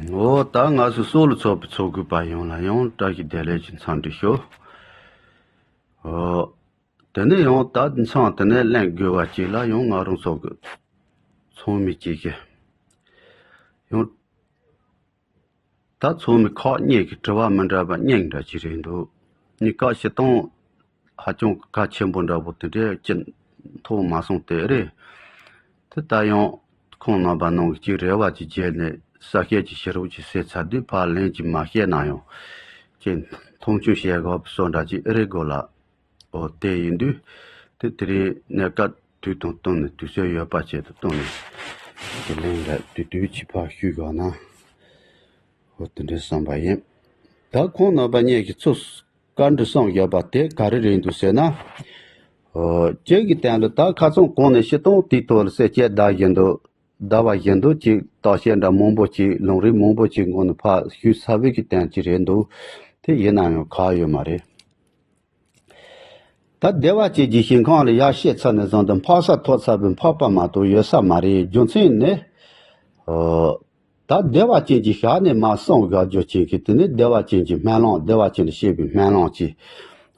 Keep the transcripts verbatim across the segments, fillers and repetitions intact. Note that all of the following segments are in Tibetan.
འོ་ད་ང་ཚོ་སྲོག་ལ་ཚོགས་པའི་ཚོགས་དགོས་པ་ཡོངས་ལ་ཡང་བཀྲ་ཤིས་བདེ་ལེགས་ཀྱི་འཚམས་འདྲི་ཞུ། འོ། དེ་ནས་ཡང་ད་མཚམས་དེ་ནས་གླེང་དགོས་པ་ཅིག་ལ་ཡང་ང་རང་ཚོ་གི་ཚོགས་མི་གཅིག་གི་ཡང་ད་ཚོགས་མི་ཁག་གཉིས་ཀྱི་དྲི་བ་མི་འདྲ་བ་གཉིས་འདྲ་ཅིག་རེད་འདུག་གཉིས་ཀ་བྱེད་སྟངས་ཧ་ཅང་གལ་ཆེན་པོ་འདྲ་པོ་དེ་འདྲའི་ཅི་ཐོག་མ་སོང་དེ་རེད། དེ་ལྟ་ཡང་ཁོང་རྣམ་པ་ནང་གི་ཅིག་རེ་བ་ཅིག་བྱས་ནས་གསལ་བཤད་ཅིག་ཞུ་རོགས་ཅིག་ཟེར་ཚར་དུས་ཕར་ལན་ཅིག་མ་བཤད་ན་ཡང་ཅིག་མཐོང་ཆུང་བྱེད་དགོས་པ་བཟོ་འདྲ་ཅིག་ཨེ་རེད་དགོས་ལ། འོ་དེ་ཡིན་དུས་དེ་དེ་རིང་གནས་སྐབས་དུས་དང་བསྟུན་ནས་དུས་ཚོད་ཡོད་པ་བྱས་དུ་བཏང་ནས་དེ་ལན་ལ་དུས་དུས་ཅིག་ཕར་ཞུས་དགོས་ན། འོ་དེ་འདྲའི་བསམ་པ་ཡིན། ད་ཁོང་རྣམ་པ་གཉིས་ཀྱི་ཚུར་བཀའ་འདྲི་གསུངས་ཡོད་པ་དེ་ག་རེ་རེད་འདུག་ཟེར་ན། འོ་གཅིག་གི་སྟེང་ལ་ད་ཁ་སང་གོང་ནས་སྤྱིར་བཏང་དེའི་ཐོག་ལ་གསལ་བཤད་བརྡར་བཞིན་དུ་བརྡར་བ་བཞིན་དུ་ཅིག་བརྟག་དཔྱད་འདྲ་མང་པོ་ཅིག་ལུང་རིགས་མང་པོ་ཅིག་ངོས་ནས་ཕར་ཞུས་ཚར་བའི་གི་སྟེང་ཅིག་རེད་འདུག་དེ་ཡིན་ན་ཡང་གང་ཡོད་མ་རེད། ད་བདེ་བ་ཅན་གྱི་ཞིང་ཁམས་ལ་ཡར་སྐྱེས་ཚར་ནས་བཟུང་སྟེ་འཕགས་ས་ཐོབ་ཚར་བའི་འཕགས་པ་མ་གཏོགས་ཡོད་ས་མ་རེད། རྒྱུ་མཚན་ནི། ཨོ། ད་བདེ་བ་ཅན་གྱི་ཞལ་ནས་མར་གསུངས་བཞག་རྒྱུ་ཅན་གྱི་དེ་ནི་བདེ་བ་ཅན་གྱི་སྨོན་ལམ་བདེ་བ་ཅན་དུ་བྱེད་པའི་སྨོན་ལམ་གྱི།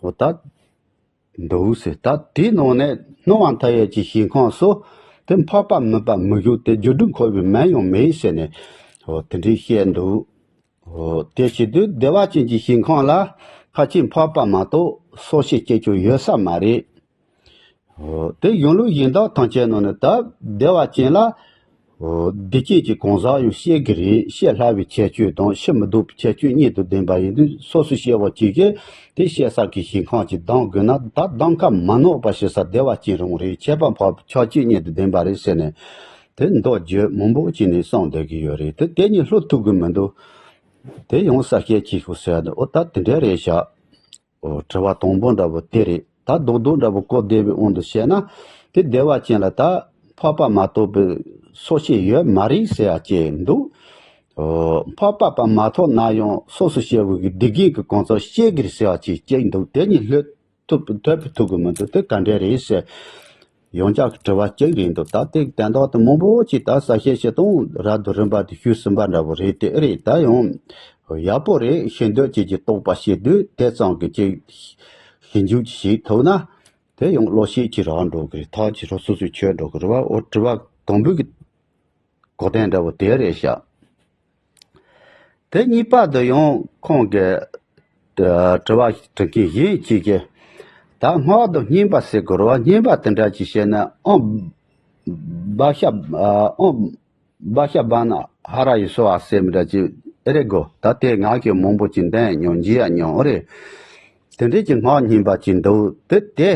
ཨོ་ད། འདུག་ཟེར། ད་དེའི་ནང་ནས་སྣང་བ་མཐའ་ཡས་ཀྱི་ཞིང་ཁམས་སུ་དེ་འཕགས་པ་མིན་པ་མི་བཞུགས་ཏེ་རྒྱུ་སྒྲུབ་འཁོར་བའི་མན་ཡང་མེད་ཟེར་ནས། ཨོ་དེ་འདྲའི་བཤད་འདུག་འོ། དེ་བྱེད་དུས་བདེ་བ་ཅན་གྱི་ཞིང་ཁམས་ལ་ཕལ་ཆེར་འཕགས་པ་མ་གཏོགས་སྲོག་ཤིང་སྐྱེ་རྒྱུ་ཡོད་ས་མ་རེད། འོ། དེ་གཞུང་ལུགས་གཞན་དག་ཐམས་ཅད་ནང་ནས་ད་བདེ་བ་ཅན་ལ། འོ། སྡིག་ཅན་གྱི་གང་ཟག་ཡང་སྐྱེ་གི་རེད། སྐྱེ་སླ་བའི་ཁྱད་ཆོས་དང་སྐྱེ་མི་སྡུག་པའི་ཁྱད་ཆོས་གཉིས་དང་ལྡན་པ་ཡིན་དུས་སོ་སོ་སྐྱེ་བོ་གཅིག་གིས་དེ་སྐྱེ་ས་གི་ཞིང་ཁམས་ཀྱི་གདམས་དགོས་ན་ད་གདམས་ཁ་མ་ནོར་བ་བྱེད་ས་བདེ་བ་ཅན་རང་རེད། ཁྱད་པར་འཕགས་པའི་ཁྱད་ཆོས་གཉིས་དང་ལྡན་པ་རེད་ཟེར་ནས། དེ་མདོ་རྒྱུད་མང་པོ་ཅིག་ནས་གསུངས་བསྡད་ཀྱི་ཡོད་རེད། དེ་དེ་གཉིས་བསླུ་ཐུབ་ཀྱི་མི་འདུག་དེ་ཡང་གསལ་བཤད་ཅིག་ཞུ་ཟེར་ཡ་འདུག་འོ་ད་དེ་འདྲ་རེད་ཤག་འོ་དྲི་བ་དང་པོ་འདྲ་པོ་དེ་རེད། ད་རྡོག་རྡོག་འདྲ་པོ་བཀོད་བསྡད་པའི་དབང་དུ་བྱས་ན་དེ་བདེ་བ་ཅན་ལ་ད་འཕགས་པ་མ་གཏོགས་པའི་སྲོག་ཤིང་ཡོད་མ་རེད་ཟེར་ཡ་ཅིག་འདུག་འོ་འཕགས་པ་པ་མ་ཐོབ་ན་ཡང་སོ་སོ་སྐྱེ་བོ་གི་སྡིག་རྒན་གྱི་གང་ཟག་སྐྱེ་གི་རེད་ཟེར་ཡ་ཅིག་ཅིག་འདུག་དེ་གཉིས་བསླུ་ཐུབ་ཐོབ་ཐུབ་ཀྱི་མི་འདུག་དེ་ག་འདྲ་རེད་ཟེར། ཡང་བསྐྱར་གྱི་དྲི་བ་གཅིག་རེད་འདུག་ད་དེ་དོན་དག་དེ་མང་པོ་ཅིག་ད་གསལ་བཤད་བྱེད་སྟངས་རབ་ཏུ་རིམ་པ་དེ་ཞུས་ཟིན་པ་འདྲ་པོ་རེད། དེ་ཨེ་རེད། ད་ཡང་ཡག་པོ་རེད། ཤེས་འདོད་ཅིག་གི་རྟོགས་པ་བྱེད་དུས་དེ་ཙམ་གྱི་ཅིག་ཞིབ་འཇུག་ཅིག་བྱེད་ཐུབ་ན་དེ་ཡང་བློ་ཤེད་ཅིག་རག་འགྲོ་གི་རེད། ཐག་ཅིག་རོ་སོ་སོའི་ཆོད་འགྲོ་གི་རེད་བ། འོ་དྲི་བ་དང་པོའི་གི་གོ་དོན་འདྲ་པོ་དེ་རེད་ཤག་དེ་གཉིས་པ་དུ་ཡང་ཁོང་གི་དྲི་བ་དྲི་མཁན་གཞན་གཅིག་གིས་ད་སྔགས་དང་བསྙེན་པ་ཟེར་དགོས་རེད་བ། བསྙེན་པ་དེ་འདྲ་ཅིག་བྱས་ན་ཨོཾ་བྷ་ཤ་ཨོཾ་བྷ་ཤ་བྷ་ན་ཧ་ར་ཡེ་སྭཱ་ཧཱ་ཟེར་མི་འདྲ་ཅིག་ཨེ་རེད་གོ། ད་དེ་ངག་གི་མང་པོ་ཅིག་འདོན་མྱོང་། འཇུ་ཡ་མྱོང་རེད། དེ་འདྲ་ཅིག་སྔགས་བསྙེན་པ་ཅིག་འདུག་དེ་དེ་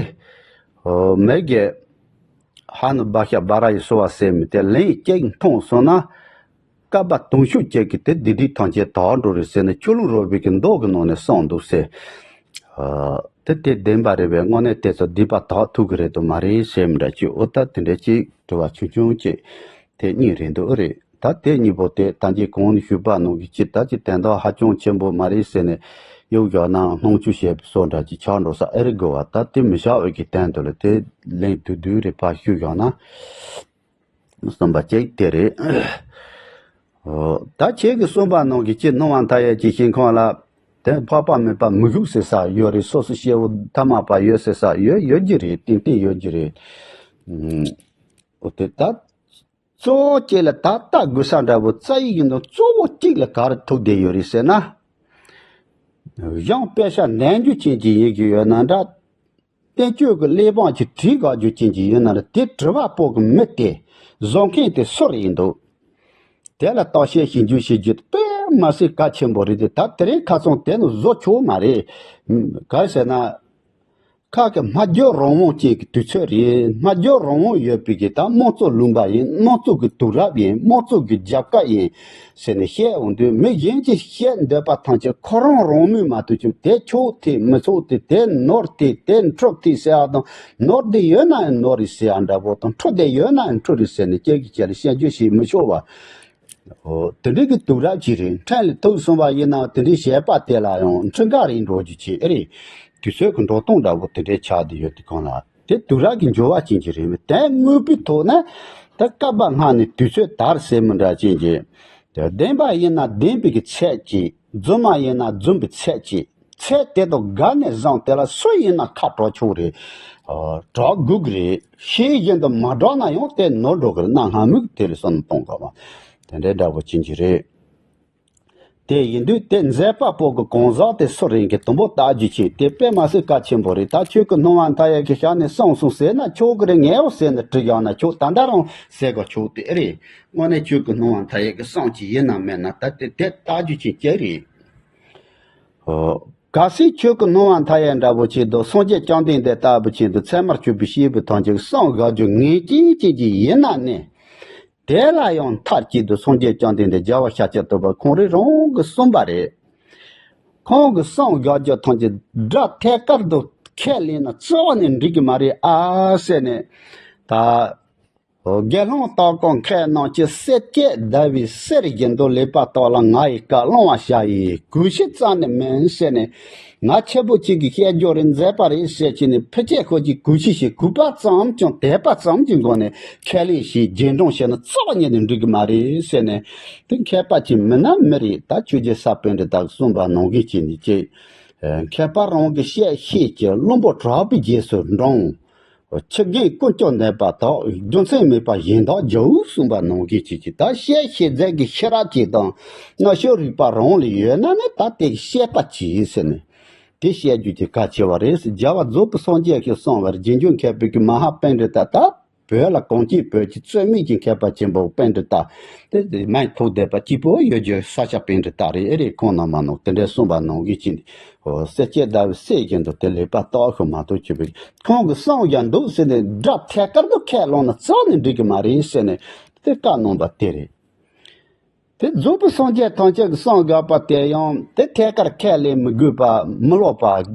མི་གི་ཧ་ནུ་བྷ་ཤ་བྷ་ར་ཡེ་སྭཱ་ཧཱ་ཟེར་མི་དེ་ལན་གཅིག་འཐུང་སོང་ན། བསྐལ་པ་དུང་ཕྱུར་གཅིག་གི་དེ་སྡིག་སྒྲིབ་ཐམས་ཅད་དག་འགྲོ་རེད་ཟེར་ནས་ཆོས་ལུང་རོལ་པའི་གི་མདོ་གི་ནང་ནས་གསུངས་འདུག་ཟེར། ཨ། དེ་དེ་བདེན་པ་རེད་པས། དངོས་གནས་དེ་ཚོ་སྡིག་པ་དག་ཐུབ་ཀྱི་རེད་དམ་མ་རེད་ཟེར་མི་འདྲ་ཅིག་འོ་ད་དེ་འདྲ་ཅིག་དྲི་བ་ཆུང་ཆུང་ཅིག་དེ་གཉིས་རེད་འདུག་ཨེ་རེད། ད་དེ་གཉིས་པོ་དེ་ད་གིན་གོང་ནས་ཞུས་པ་ནང་གི་ཅིག་ད་ཅིག་དོན་དག་ཧ་ཅང་ཆེན་པོ་མ་རེད་ཟེར་ནས་གཡུག་བཞག་ན་སྣང་ཆུང་བྱས་པའི་བཟོ་འདྲ་ཅིག་ཆགས་འགྲོ་ས་ཨེ་རེད་དགོས་པ། ད་དེ་མི་བཞག་པའི་གི་དོན་དུ་ལ་དེ་ལན་བསྡུས་བསྡུས་རེ་ཕར་ཞུས་བཞག་ན། གསུམ་པ་གཅིག་དེ་རེད། འོ། ད་ཁྱེད་ཀྱིས་གསུངས་པ་ནང་གི་ཅིག་སྣང་བ་མཐའ་ཡས་ཀྱི་ཞིང་ཁམས་ལ་དེ་འཕགས་པ་མིན་པ་མི་བཞུགས་ཟེར་ས་ཡོད་རེད། སོ་སོ་སྐྱེ་བོ་ཐ་མལ་པ་ཡོད་ཟེར་ས་ཡོད་ཡོད་ཀྱི་རེད། ཏན་ཏན་ཡོད་ཀྱི་རེད། ཨུམ། འོ་དེ་ད་གཙོ་བོ་གཅིག་ལ་ད་ལྟ་དགོས་ས་འདྲ་པོ་རྩ་བའི་ཡིན་ནོ། གཙོ་བོ་གཅིག་ལ་ག་རེ་ཐུག་བསྡད་ཡོད་རེད་ཟེར་ན། གཞུང་དཔེ་ཆ་ནན་རྒྱུ་ཅན་གྱི་ཡིན་གྱི་ཡོད་ན་འདྲ། བསྟན་བཅོས་ཀྱི་གླེགས་བམ་གྱི་བྲིས་དགག་རྒྱུ་ཅན་གྱི་ཡིན་ན་ར་དེ་དྲི་བ་སྤོ་གི་མི་དེ་བཟོ་མཁན་དེ་སུ་རེད་འདུག་དེ་ལ་བརྟག་དཔྱད་ཞིབ་འཇུག་བྱེད་རྒྱུ་དཔེ་མ་སྲིད་གལ་ཆེན་པོ་རེད་དེ། ད་དེ་རིང་ཁ་སང་དེ་ནི་བཟོ་ཆོག་མ་རེད། ག་རེ་ཟེར་ན། ཁ་གི་སྨྲ་བརྗོད་རང་དབང་ཅན་གྱི་དུས་ཚོད་རེད། སྨྲ་བརྗོད་རང་དབང་ཡོད་པའི་གི་ད་དམངས་གཙོ་ལུང་པ་ཡིན། དམངས་གཙོ་གི་དུས་རབས་ཡིན། དམངས་གཙོ་གི་རྒྱལ་ཁབ་ཡིན་ཟེར་ནས་བཤད་འོང་དུས། མི་གཞན་གྱིས་བཤད་འདོད་པ་ཐམས་ཅད་ཁོ་རང་རང་མོས་མ་གཏོགས་ཀྱི་དེ་ཆོག་ཐེ་མི་ཆོག་ཐེ། དེ་ནོར་ཐེ་དེ་འཁྲུག་ཐེ་ཟེར་བ་དང་། ནོར་དེ་ཡོད་ན་ཡང་ནོར་རེད་ཟེར་བ་འདྲ་པོ་དང་། འཁྲུག་དེ་ཡོད་ན་ཡང་འཁྲུག་རེད་ཟེར་ནས་ཁྱེད་ཀྱིས་ཁྱེད་ལ་བཤད་རྒྱུ་ཞིག་མི་ཆོག་པ། འོ། དེ་འདྲའི་གི་དུས་རབས་ཅིག་རེད། ཕྲན་ལ་ཐུག་སོང་བ་ཡིན་ན་དེ་འདྲའི་བཤད་པ་དེ་ལ་ཡང་འཁྲུག་འགག་རེད་འགྲོ་རྒྱུ་ཅིག་ཨེ་རེད། དུས་ཚོད་ཀྱི་འགྲོ་སྟངས་འདྲ་པོ་དེ་འདྲའི་ཆགས་བསྡད་ཡོད་དུས་སྒང་ལ། དེ་དུས་རབས་ཀྱི་འགྱུར་བ་ཅན་ཅིག་རེད་མོད། དོན་དངོས་པོའི་ཐོག་ནས་ད་བསྐལ་པ་སྔ་ནས་དུས་ཚོད་དར་ཟེར་མི་འདྲ་ཅན་གྱི་ དེ་བདེན་པ་ཡིན་ན་བདེན་པའི་གི་ཚད་ཀྱིས། རྫུན་མ་ཡིན་ན་རྫུན་པའི་ཚད་ཀྱིས། ཚད་དེ་དང་སྒང་ནས་བཟུང་དེ་ལ་སུ་ཡིན་ན་ཁ་གྲག་ཆོག་རེད། ཨ། གྲག་དགོས་ཀྱི་རེད། ཤེས་བཞིན་དུ་མ་གྲག་ན་ཡང་དེ་ནོར་འགྲོ་གི་རེད། གནའ་སྔ་མོའི་དེ་ལ་བསམ་བློ་གཏོང་དགོས་པ་དེ་འདྲའི་འདྲ་པོ་ཅན་གྱི་རེད། དེ་ཡིན་དུས་དེ་མཛད་པ་པོ་གི་གང་ཟག་དེ་སུ་རེད་གི་དུམ་བུ་བལྟ་རྒྱུ་ཅིག་དེ་དཔེ་མ་སྲིད་གལ་ཆེན་པོ་རེད། ད་ཁྱོད་ཀྱི་སྣང་བ་མཐའ་ཡས་ཀྱི་ཞལ་ནས་གསུངས་སོང་ཟེར་ན་ཆོག་གི་རེད། ངའོ་ཟེར་ནས་དྲི་བཞག་ན་ཆོག་ད་ལྟ་རང་ཟེར་དགོས་ཆོག་དེ་ཨེ་རེད། དངོས་གནས་ཁྱོད་ཀྱི་སྣང་བ་མཐའ་ཡས་ཀྱི་གསུང་ཅིག་ཡིན་ནམ་མེད་ན་ད་དེ་དེ་བལྟ་རྒྱུ་ཅིག་ཅི་རེད། ཨོ། གལ་སྲིད་ཁྱོད་ཀྱི་སྣང་བ་མཐའ་ཡས་འདྲ་པོ་ཆེད་དུ་སངས་རྒྱས་བཅོམ་ལྡན་འདས་ལྟ་བུ་ཆེད་དུ་ཚད་མར་གྱུར་པའི་སྐྱེས་བུ་ཐམས་ཅད་ཀྱི་གསུང་དགག་རྒྱུ་ངེས་ཅན་ཅན་གྱི་ཡིན་ན་ནི། དེ་ལ་ཡང་མཐའ་གཅིག་ཏུ་སངས་རྒྱས་བཅོམ་ལྡན་འདས་རྒྱལ་བ་ཤཱཀྱ་ཐུབ་པ་ཁོང་རང་རང་གིས་གསུངས་པ་རེད། ཁོང་གི་གསུང་དགག་རྒྱུ་ཐམས་ཅད་སྒྲ་ཐད་ཀར་དུ་ཁས་ལེན་ན་རྩ་བ་ནས་འགྲིག་གི་མ་རེད་ཨ་ཟེར་ནས། ད། དགེ་སློང་ལྟ་བུ་མཁས་རྣམས་ཀྱིས་སྲེག་བཅད་བརྡར་བའི་གསེར་བཞིན་དུ་ལེགས་པར་བརྟགས་ལ་ང་ཡི་བཀའ་བླང་བར་བྱ་ཡི། གུས་ཞིག་རྩ་ནས་མིན་ཟེར་ནས། ང་ཆེན་པོ་གཅིག་གིས་བཤད་རྒྱུ་རེད། མཛད་པ་རེད་ཟེར་བྱས་ནས་ཕལ་ཆེར་ཁོ་གཅིག་གུས་ཞིག་བྱེད། གུས་པ་ཙམ་ཀྱང་དད་པ་ཙམ་གྱི་སྒོ་ནས་ཁས་ལེན་བྱས་རྗེས་འབྲང་བྱས་ན་རྩ་བ་ཉིད་ནས་འགྲིག་གི་མ་རེད་ཟེར་ནས། དེ་མཁས་པ་ཅིག་མིན་ན་མི་རེད། ད་ཆོས་རྗེ་ས་པཎ་གྲུབ་དང་གསུངས་པ་ནང་བཞིན་བྱས་ནས་ཅིག་མཁས་པ་རང་གི་བཤད་ཤེས་ཀྱི་བླུན་པོ་གྲགས་པའི་རྗེས་སུ་འབྲང་། ཕྱི་རྒྱལ་ཀུན་ཀྱང་གནས་པ་དག་རྒྱུ་མཚན་མེད་པར་གཞན་དག་རྒྱུ་གསུངས་པ་ནང་བཞིན་བྱས་ཀྱི་ད་བཤད་ཤེས་རྫས་ཀྱི་ཤེས་རབ་ཅིག་དང་སྔ་ཕྱི་རིག་པ་རང་ལ་ཡོད་ན་ནི་ད་དེ་བཤད་པ་ཅིག་ཟེར་ནས་དེ་བཤད་རྒྱུ་ཅིག་གལ་ཆེ་བ་རེད། རྒྱལ་བ་རྫོགས་པའི་སངས་རྒྱས་ཀྱིས་གསུངས་པར་རྗེས་འཇུག་མཁས་པའི་གི་མ་ཧཱ་པཎྜི་ཏ་ད་བོད་ལ་གངས་ཅན་བོད་ཀྱི་རྩོད་མེད་ཀྱི་མཁས་པ་ཆེན་པོ་པཎྜི་ཏ་དེ་མིང་ཐོགས་བསྡད་པ་གཅིག་པོ་ཡོད་རྒྱུ་ས་སྐྱ་པཎྜི་ཏ་རེད། ཨེ་རེད། ཁོང་རྣམ་པ་ནང་དེ་འདྲའི་གསུངས་པ་ནང་བཞིན་བྱས་ནས། ཨོ། སྲེག་བཅད་བརྡར་བའི་གསེར་བཞིན་དུ་དེ་ལེགས་པར་བརྟགས་ཤིང་མ་གཏོགས་ཆོས་པའི་ཁོང་གི་གསུང་ཡང་འདུག་ཟེར་ནས་སྒྲ་ཐད་ཀར་དུ་ཁས་བླངས་ན་རྩ་ནས་འགྲིག་གི་མ་རེད་ཟེར་ནས་དེ་བཀའ་གནང་པ་དེ་རེད། དེ་རྫོགས་པའི་སངས་རྒྱས་ཐམས་ཅད་ཀྱི་གསུང་དགག་པ་དེ་ཡང་དེ་ཐད་ཀར་ཁས་ལེན་མི་དགོས་པ་མི་སློབ་པ་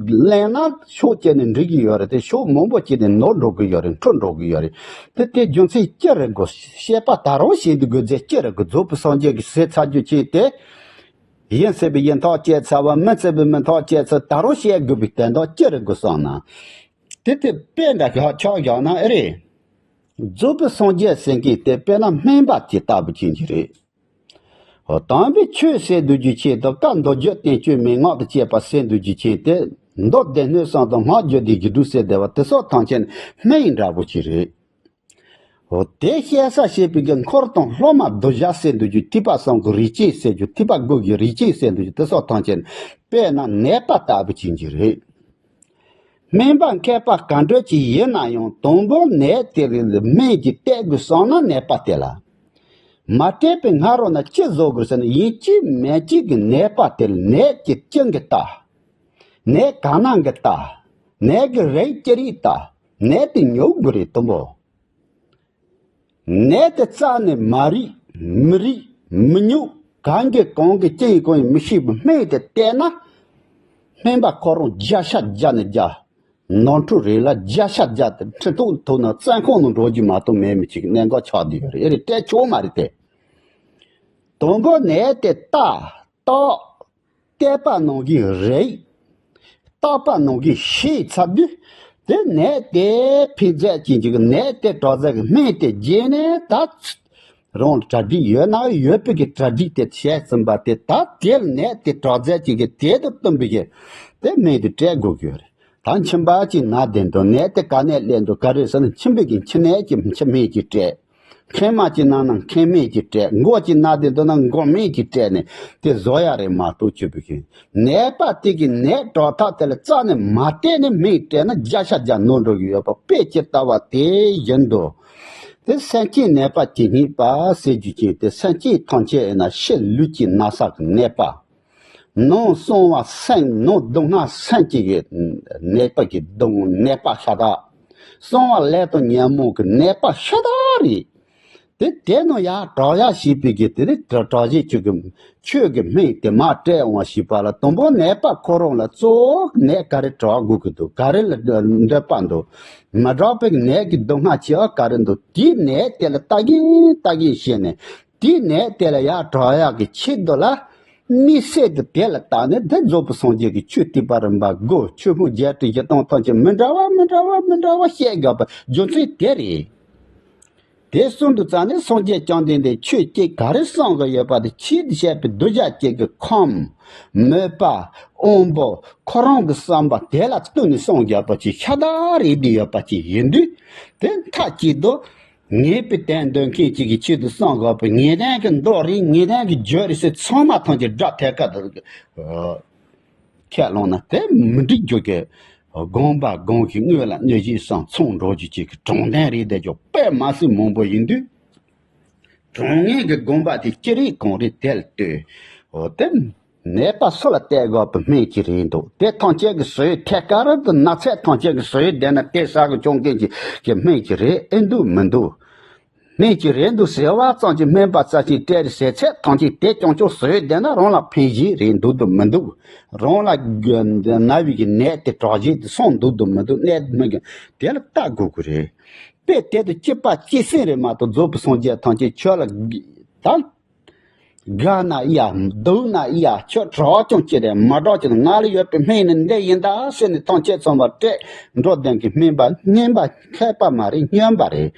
ལེན་ན་ཕྱོགས་གཅིག་ནས་འགྲིག་གི་ཡོད་རེད། དེ་ཕྱོགས་མང་པོ་གཅིག་ནས་ནོར་འགྲོ་གི་ཡོད་རེད། འཁྲུལ་འགྲོ་གི་ཡོད་རེད། དེ་དེ་རྒྱུ་མཚན་ཅི་རེད་དགོས། བཤད་པ་ད་རུང་བཤད་འདི་དགོས་རྫས་ཅི་རེད་དགོས། རྫོགས་པའི་སངས་རྒྱས་ཀྱིས་ཟེར་ཚར་རྒྱུ་ཅིག་དེ། ཡིན་ཟེར་བའི་ཡིན་ཐག་བཅད་ཚར་བ། མིན་ཟེར་བའི་མིན་ཐག་བཅད་ཚར། ད་རུང་བཤད་དགོས་པའི་དོན་དག་ཅི་རེད་དགོས་བསམ་ན། དེ་དེ་དཔེ་འདྲ་ཞིག་ཆ་བཞག་ན་ཨེ་རེད། རྫོགས་པའི་སངས་རྒྱས་ཟེར་མཁན་དེ་དཔེར་ན་སྨན་པ་ཅིག་ལྟ་བུ་ཅན་གྱི་རེད། དམ་པའི་ཆོས་ཟེར་འདུག་རྒྱུ་ཅན་དང་བཀའ་མདོ་རྒྱུད་བསྟན་བཅོས་མན་ངག་དང་བཅས་པ་ཟེར་འདུག་རྒྱུ་ཅན་དེ། མདོ་སྡེ་སྣོད་གསུམ་དང་སྔགས་རྒྱུད་སྡེ་བཞི་དྲུག་ཟེར་བསྡད་པ་དེ་སོགས་ཐམས་ཅད་སྨན་འདྲ་པོ་ཅིག་རེད། འོ་དེ་བཤད་ས་བཤད་པའི་གི་འཁོར་དང་སློབ་མ་གདུལ་བྱ་ཟེར་འདུག་རྒྱུ། ཐེག་པ་གསུམ་གྱི་རིགས་ཅན་ཟེར་རྒྱུ། ཐེག་པ་དགུ་གི་རིགས་ཅན་ཟེར་འདུག་རྒྱུ་དེ་སོགས་ཐམས་ཅད་དཔེར་ན་ནད་པ་ལྟ་བུ་ཅན་གྱི་རེད། སྨན་པ་མཁས་པ་ག་འདྲ་ཅིག་ཡིན་ན་ཡང་དང་པོ་ནད་དེ་ལ་སྨན་གྱིས་སྟེར་དགོས་བསམ་ན་ནད་པ་དེ་ལ། མ་སྟེར་བའི་སྔ་རོལ་ན་ཅི་བཟོ་དགོས་ཟེར་ན་ཡིན་གཅིག་མིན་གཅིག་གི་ནད་པ་དེ་ལ་ནད་ཀྱི་རྐྱེན་གྱིས་ལྟ། ནད་ག་ན་གིས་ལྟ། ནད་ཀྱི་རིགས་ཅི་རིགས་ལྟ། ནད་དེ་ཉོབ་དགོས་རེད་དང་པོ། ནད་དེ་རྩ་ནས་མ་རིག་མི་རིག་མི་ཉོབ། གང་གིས་གང་གི་ཅི་ཡིན་གང་ཡིན་མི་ཤེས་པའི་སྨན་དེ་བསྟེན་ན། སྨན་པ་ཁོ་རང་བརྒྱ་ཆ་བརྒྱ་ནས་བརྒྱ། ནོར་འཁྲུལ་རེད་ལ་བརྒྱ་ཆ་བརྒྱ་དེ་ཁྲི་ཐོག་ཐོག་ན་བཙོན་ཁང་ནང་འགྲོ་རྒྱུ་མ་གཏོགས་མེད་མི་གཅིག་གནད་འགག་ཆགས་བསྡད་ཡོད་རེད། ཨེ་རེད། སྤྲད་ཆོག་མ་རེད་དེ། དང་པོ་ནད་དེ་བརྟག་བརྟག་བལྟས་པ་ནང་བཞིན་རིག་བརྟགས་པ་ནང་བཞིན་ཤེས་ཚར་དུས། དེ་ནད་དེ་འཕེལ་རྒྱས་ཀྱི་འཇུག་ནད་དེ་དྲག་རྫས་ཀྱི་སྨན་དེ་རྗེས་ནས་ད་རང་གྲ་སྒྲིག་ཡོད་ན་ཡོད་པའི་གི་གྲ་སྒྲིག་དེ་བྱས་ཟིན་པ་དེ་ད་དེ་ནད་དེ་དྲག་རྫས་ཀྱི་གི་དེ་དང་བསྟུན་པའི་གི་དེ་སྨན་དེ་སྤྲད་དགོས་ཀྱི་ཡོད་རེད། ད་མཆིན་པ་ཅིག་ན་བསྡད་འདུག་ནད་དེ་ག་ནས་སླེབས་འདུག་ག་རེ་ཟེར་ན་མཆིན་པའི་གི་མཆིན་ནད་ཀྱི་མཆིན་སྨན་ཅིག་སྤྲད། མཁལ་མ་ཅིག་ན་ན་མཁལ་སྨན་ཅིག་སྤྲད། མགོ་ཅིག་ན་བསྡད་འདུག་ན་མགོ་སྨན་ཅིག་སྤྲད་ནས་དེ་བཟོ་ཡ་རེད་མ་གཏོགས་ཆོས་པའི་གི་ནད་པ་དེ་གི་ནད་དྲག་ཐག་དེ་ལ་རྩ་ནས་མ་བལྟས་ནས་སྨན་སྤྲད་ན་བརྒྱ་ཆ་བརྒྱ་ནོར་འགྲོ་གི་ཡོད་པ་དཔེ་ཇི་ལྟ་བ་དེ་བཞིན་དུ། དེ་སེམས་ཅན་ནད་པ་ཇི་སྙེད་པ་ཟེར་རྒྱུ་ཅན་དེ་སེམས་ཅན་ཐམས་ཅད་ཡིན་ན་ཕྱི་ལུས་ཀྱི་ན་ཚ་གི་ནད་པ། ནང་གསང་བ་སེམས་ནང་སྡུག་བསྔལ་སེམས་ཀྱི་ནད་པ་གི་སྡུག་ནད་པ་ཤ་སྟག་གསང་བ་ལས་དང་ཉོན་མོངས་ཀྱི་ནད་པ་ཤ་སྟག་རེད། དེ་དེ་ནང་ཡང་དྲག་ཡག་ཞེས་པའི་གི་དེ་ནི་དྲག་དྲག་ཞེས་ཆོས་ཀྱི་ཆོས་ཀྱི་སྨན་དེ་མ་སྤྲད་འོང་ཞེས་པ་ལ་དང་པོ་ནད་པ་ཁོ་རང་ལ་གཙོ་བོ་ནད་ག་རེ་དྲག་དགོས་ཀྱི་འདུག་ག་རེ་ལ་འདོད་པ་འདུག་མ་དྲག་པའི་ནད་ཀྱི་སྡུག་བསྔལ་ཆེ་བ་ག་རེ་འདུག་དེའི་ནད་དེ་ལ་ལྟ་གིན་ལྟ་གིན་བྱས་ནས། དེའི་ནད་དེ་ལ་ཡར་དྲག་ཡག་གི་ཆེད་དུ་ལ། དམིགས་བསལ་དུ་དེ་ལ་བརྟེན་ནས་དེ་རྫོགས་པའི་སངས་རྒྱས་ཀྱི་ཆོས་ཐེག་པ་རིམ་པ་དགུ་ཆོས་ཕུང་བརྒྱད་ཁྲི་བཞི་སྟོང་ཐམས་ཅད་མི་འདྲ་བ་མི་འདྲ་བ་མི་འདྲ་བ་བཤད་དགོས་པའི་རྒྱུ་མཚན་དེ་རེད། དེ་གསུངས་དུས་ཙ་ནས་སངས་རྒྱས་བཅོམ་ལྡན་འདས་ཆོས་ཀྱི་ག་རེ་གསུང་གི་ཡོད་པ་དེ་ཆོས་དེ་བཤད་པའི་གདུལ་བྱ་གཅིག་གི་ཁམས་མོས་པ་དབང་པོ་ཁོ་རང་གི་བསམ་པ་དེ་ལ་བསྟུན་ནས་གསུང་རྒྱག་པ་ཅིག་ཤ་སྟག་རེད་བསྡད་ཡོད་པ་ཅིག་ཡིན་དུས། དེ་མཐའ་གཅིག་ཏུ་ངེས་པའི་དོན་འདོད་མཁན་གཅིག་གིས་ཆོས་དེ་གསུང་དགོས་པའི་ངེས་དོན་གྱི་མདོ་རེད། ངེས་དོན་གྱི་རྒྱུ་རེད་ཟེར། ཚང་མ་ཐམས་ཅད་སྒྲ་ཐད་ཀར་དུ་ཁས་བླངས་ན་དེ་མི་འགྲིག་རྒྱུ་གི། དགོངས་པ་དགོངས་ཀྱི་དངོས་ལ་གནོད་བྱེད་བསམ་ཚང་འགྲོ་རྒྱུ་གཅིག་གི་དྲང་བདེན་རེད་བསྡད་རྒྱུ་དཔེ་མ་སྲིད་མང་པོ་ཡིན་དུས། དྲང་ངེས་ཀྱི་དགོངས་པ་དེ་ཅི་རིགས་གང་རིགས་དེ་ལ་ལྟོས། འོ་དེ་ནད་པ་སུ་ལ་གཏད་དགོས་པའི་སྨན་གྱི་རེད་འདུག་དེ་ཐམས་ཅད་ཀྱི་ཟོལ་ཐད་ཀར་དུ་ན་ཚད་ཐམས་ཅད་ཀྱི་ཟོལ་བསྡད་ན་དེ་ཟ་གི་བཅོམ་མཁན་གྱི་གི་སྨན་གྱི་རེད་ཨེ་འདུག་མི་འདུག་སྨན་གྱི་རེད་འདུག་ཟེར་བ་ཙམ་གྱིས་སྨན་པ་རྩ་ཆེན་སྤྲད་རེད་ཟེར་ཚད་ཐམས་ཅད་དེ་སྐྱོང་ཆོག་ཟོལ་བསྡད་ན་རང་ལ་ཕན་བཞེས་རེད་འདུག་འདུག་མི་འདུག་རང་ལ་ན་བའི་གི་ནད་དེ་དྲག་བཞེས་དེ་སོང་འདུག་འདུག་མི་འདུག་གནད་མི་གི་དེ་ལ་ལྟ་དགོས་ཀྱི་རེད། དཔེ་དེ་དུ་གཅིག་པ་གཅིག་སེང་རེད་མ་གཏོགས་རྫོགས་པའི་སངས་རྒྱས་ཐམས་ཅད་ཁྱོད་ལ་ད། དགའ་ན་ཡ་སྡུག་ན་ཡ་ཁྱོད་དྲག་ཀྱང་ཅི་རེད་མ་དྲག་ཀྱང་ང་ལ་ཡོད་པའི་སྨན་ནི་འདི་ཡིན་ད་ཟེར་ནས་ཐམས་ཅད་ཚང་མ་སྤྲད་འགྲོ་བདེན་གྱི་སྨན་པ་སྨན་པ་མཁས་པ་མ་རེད་སྨྱོན་པ་རེད།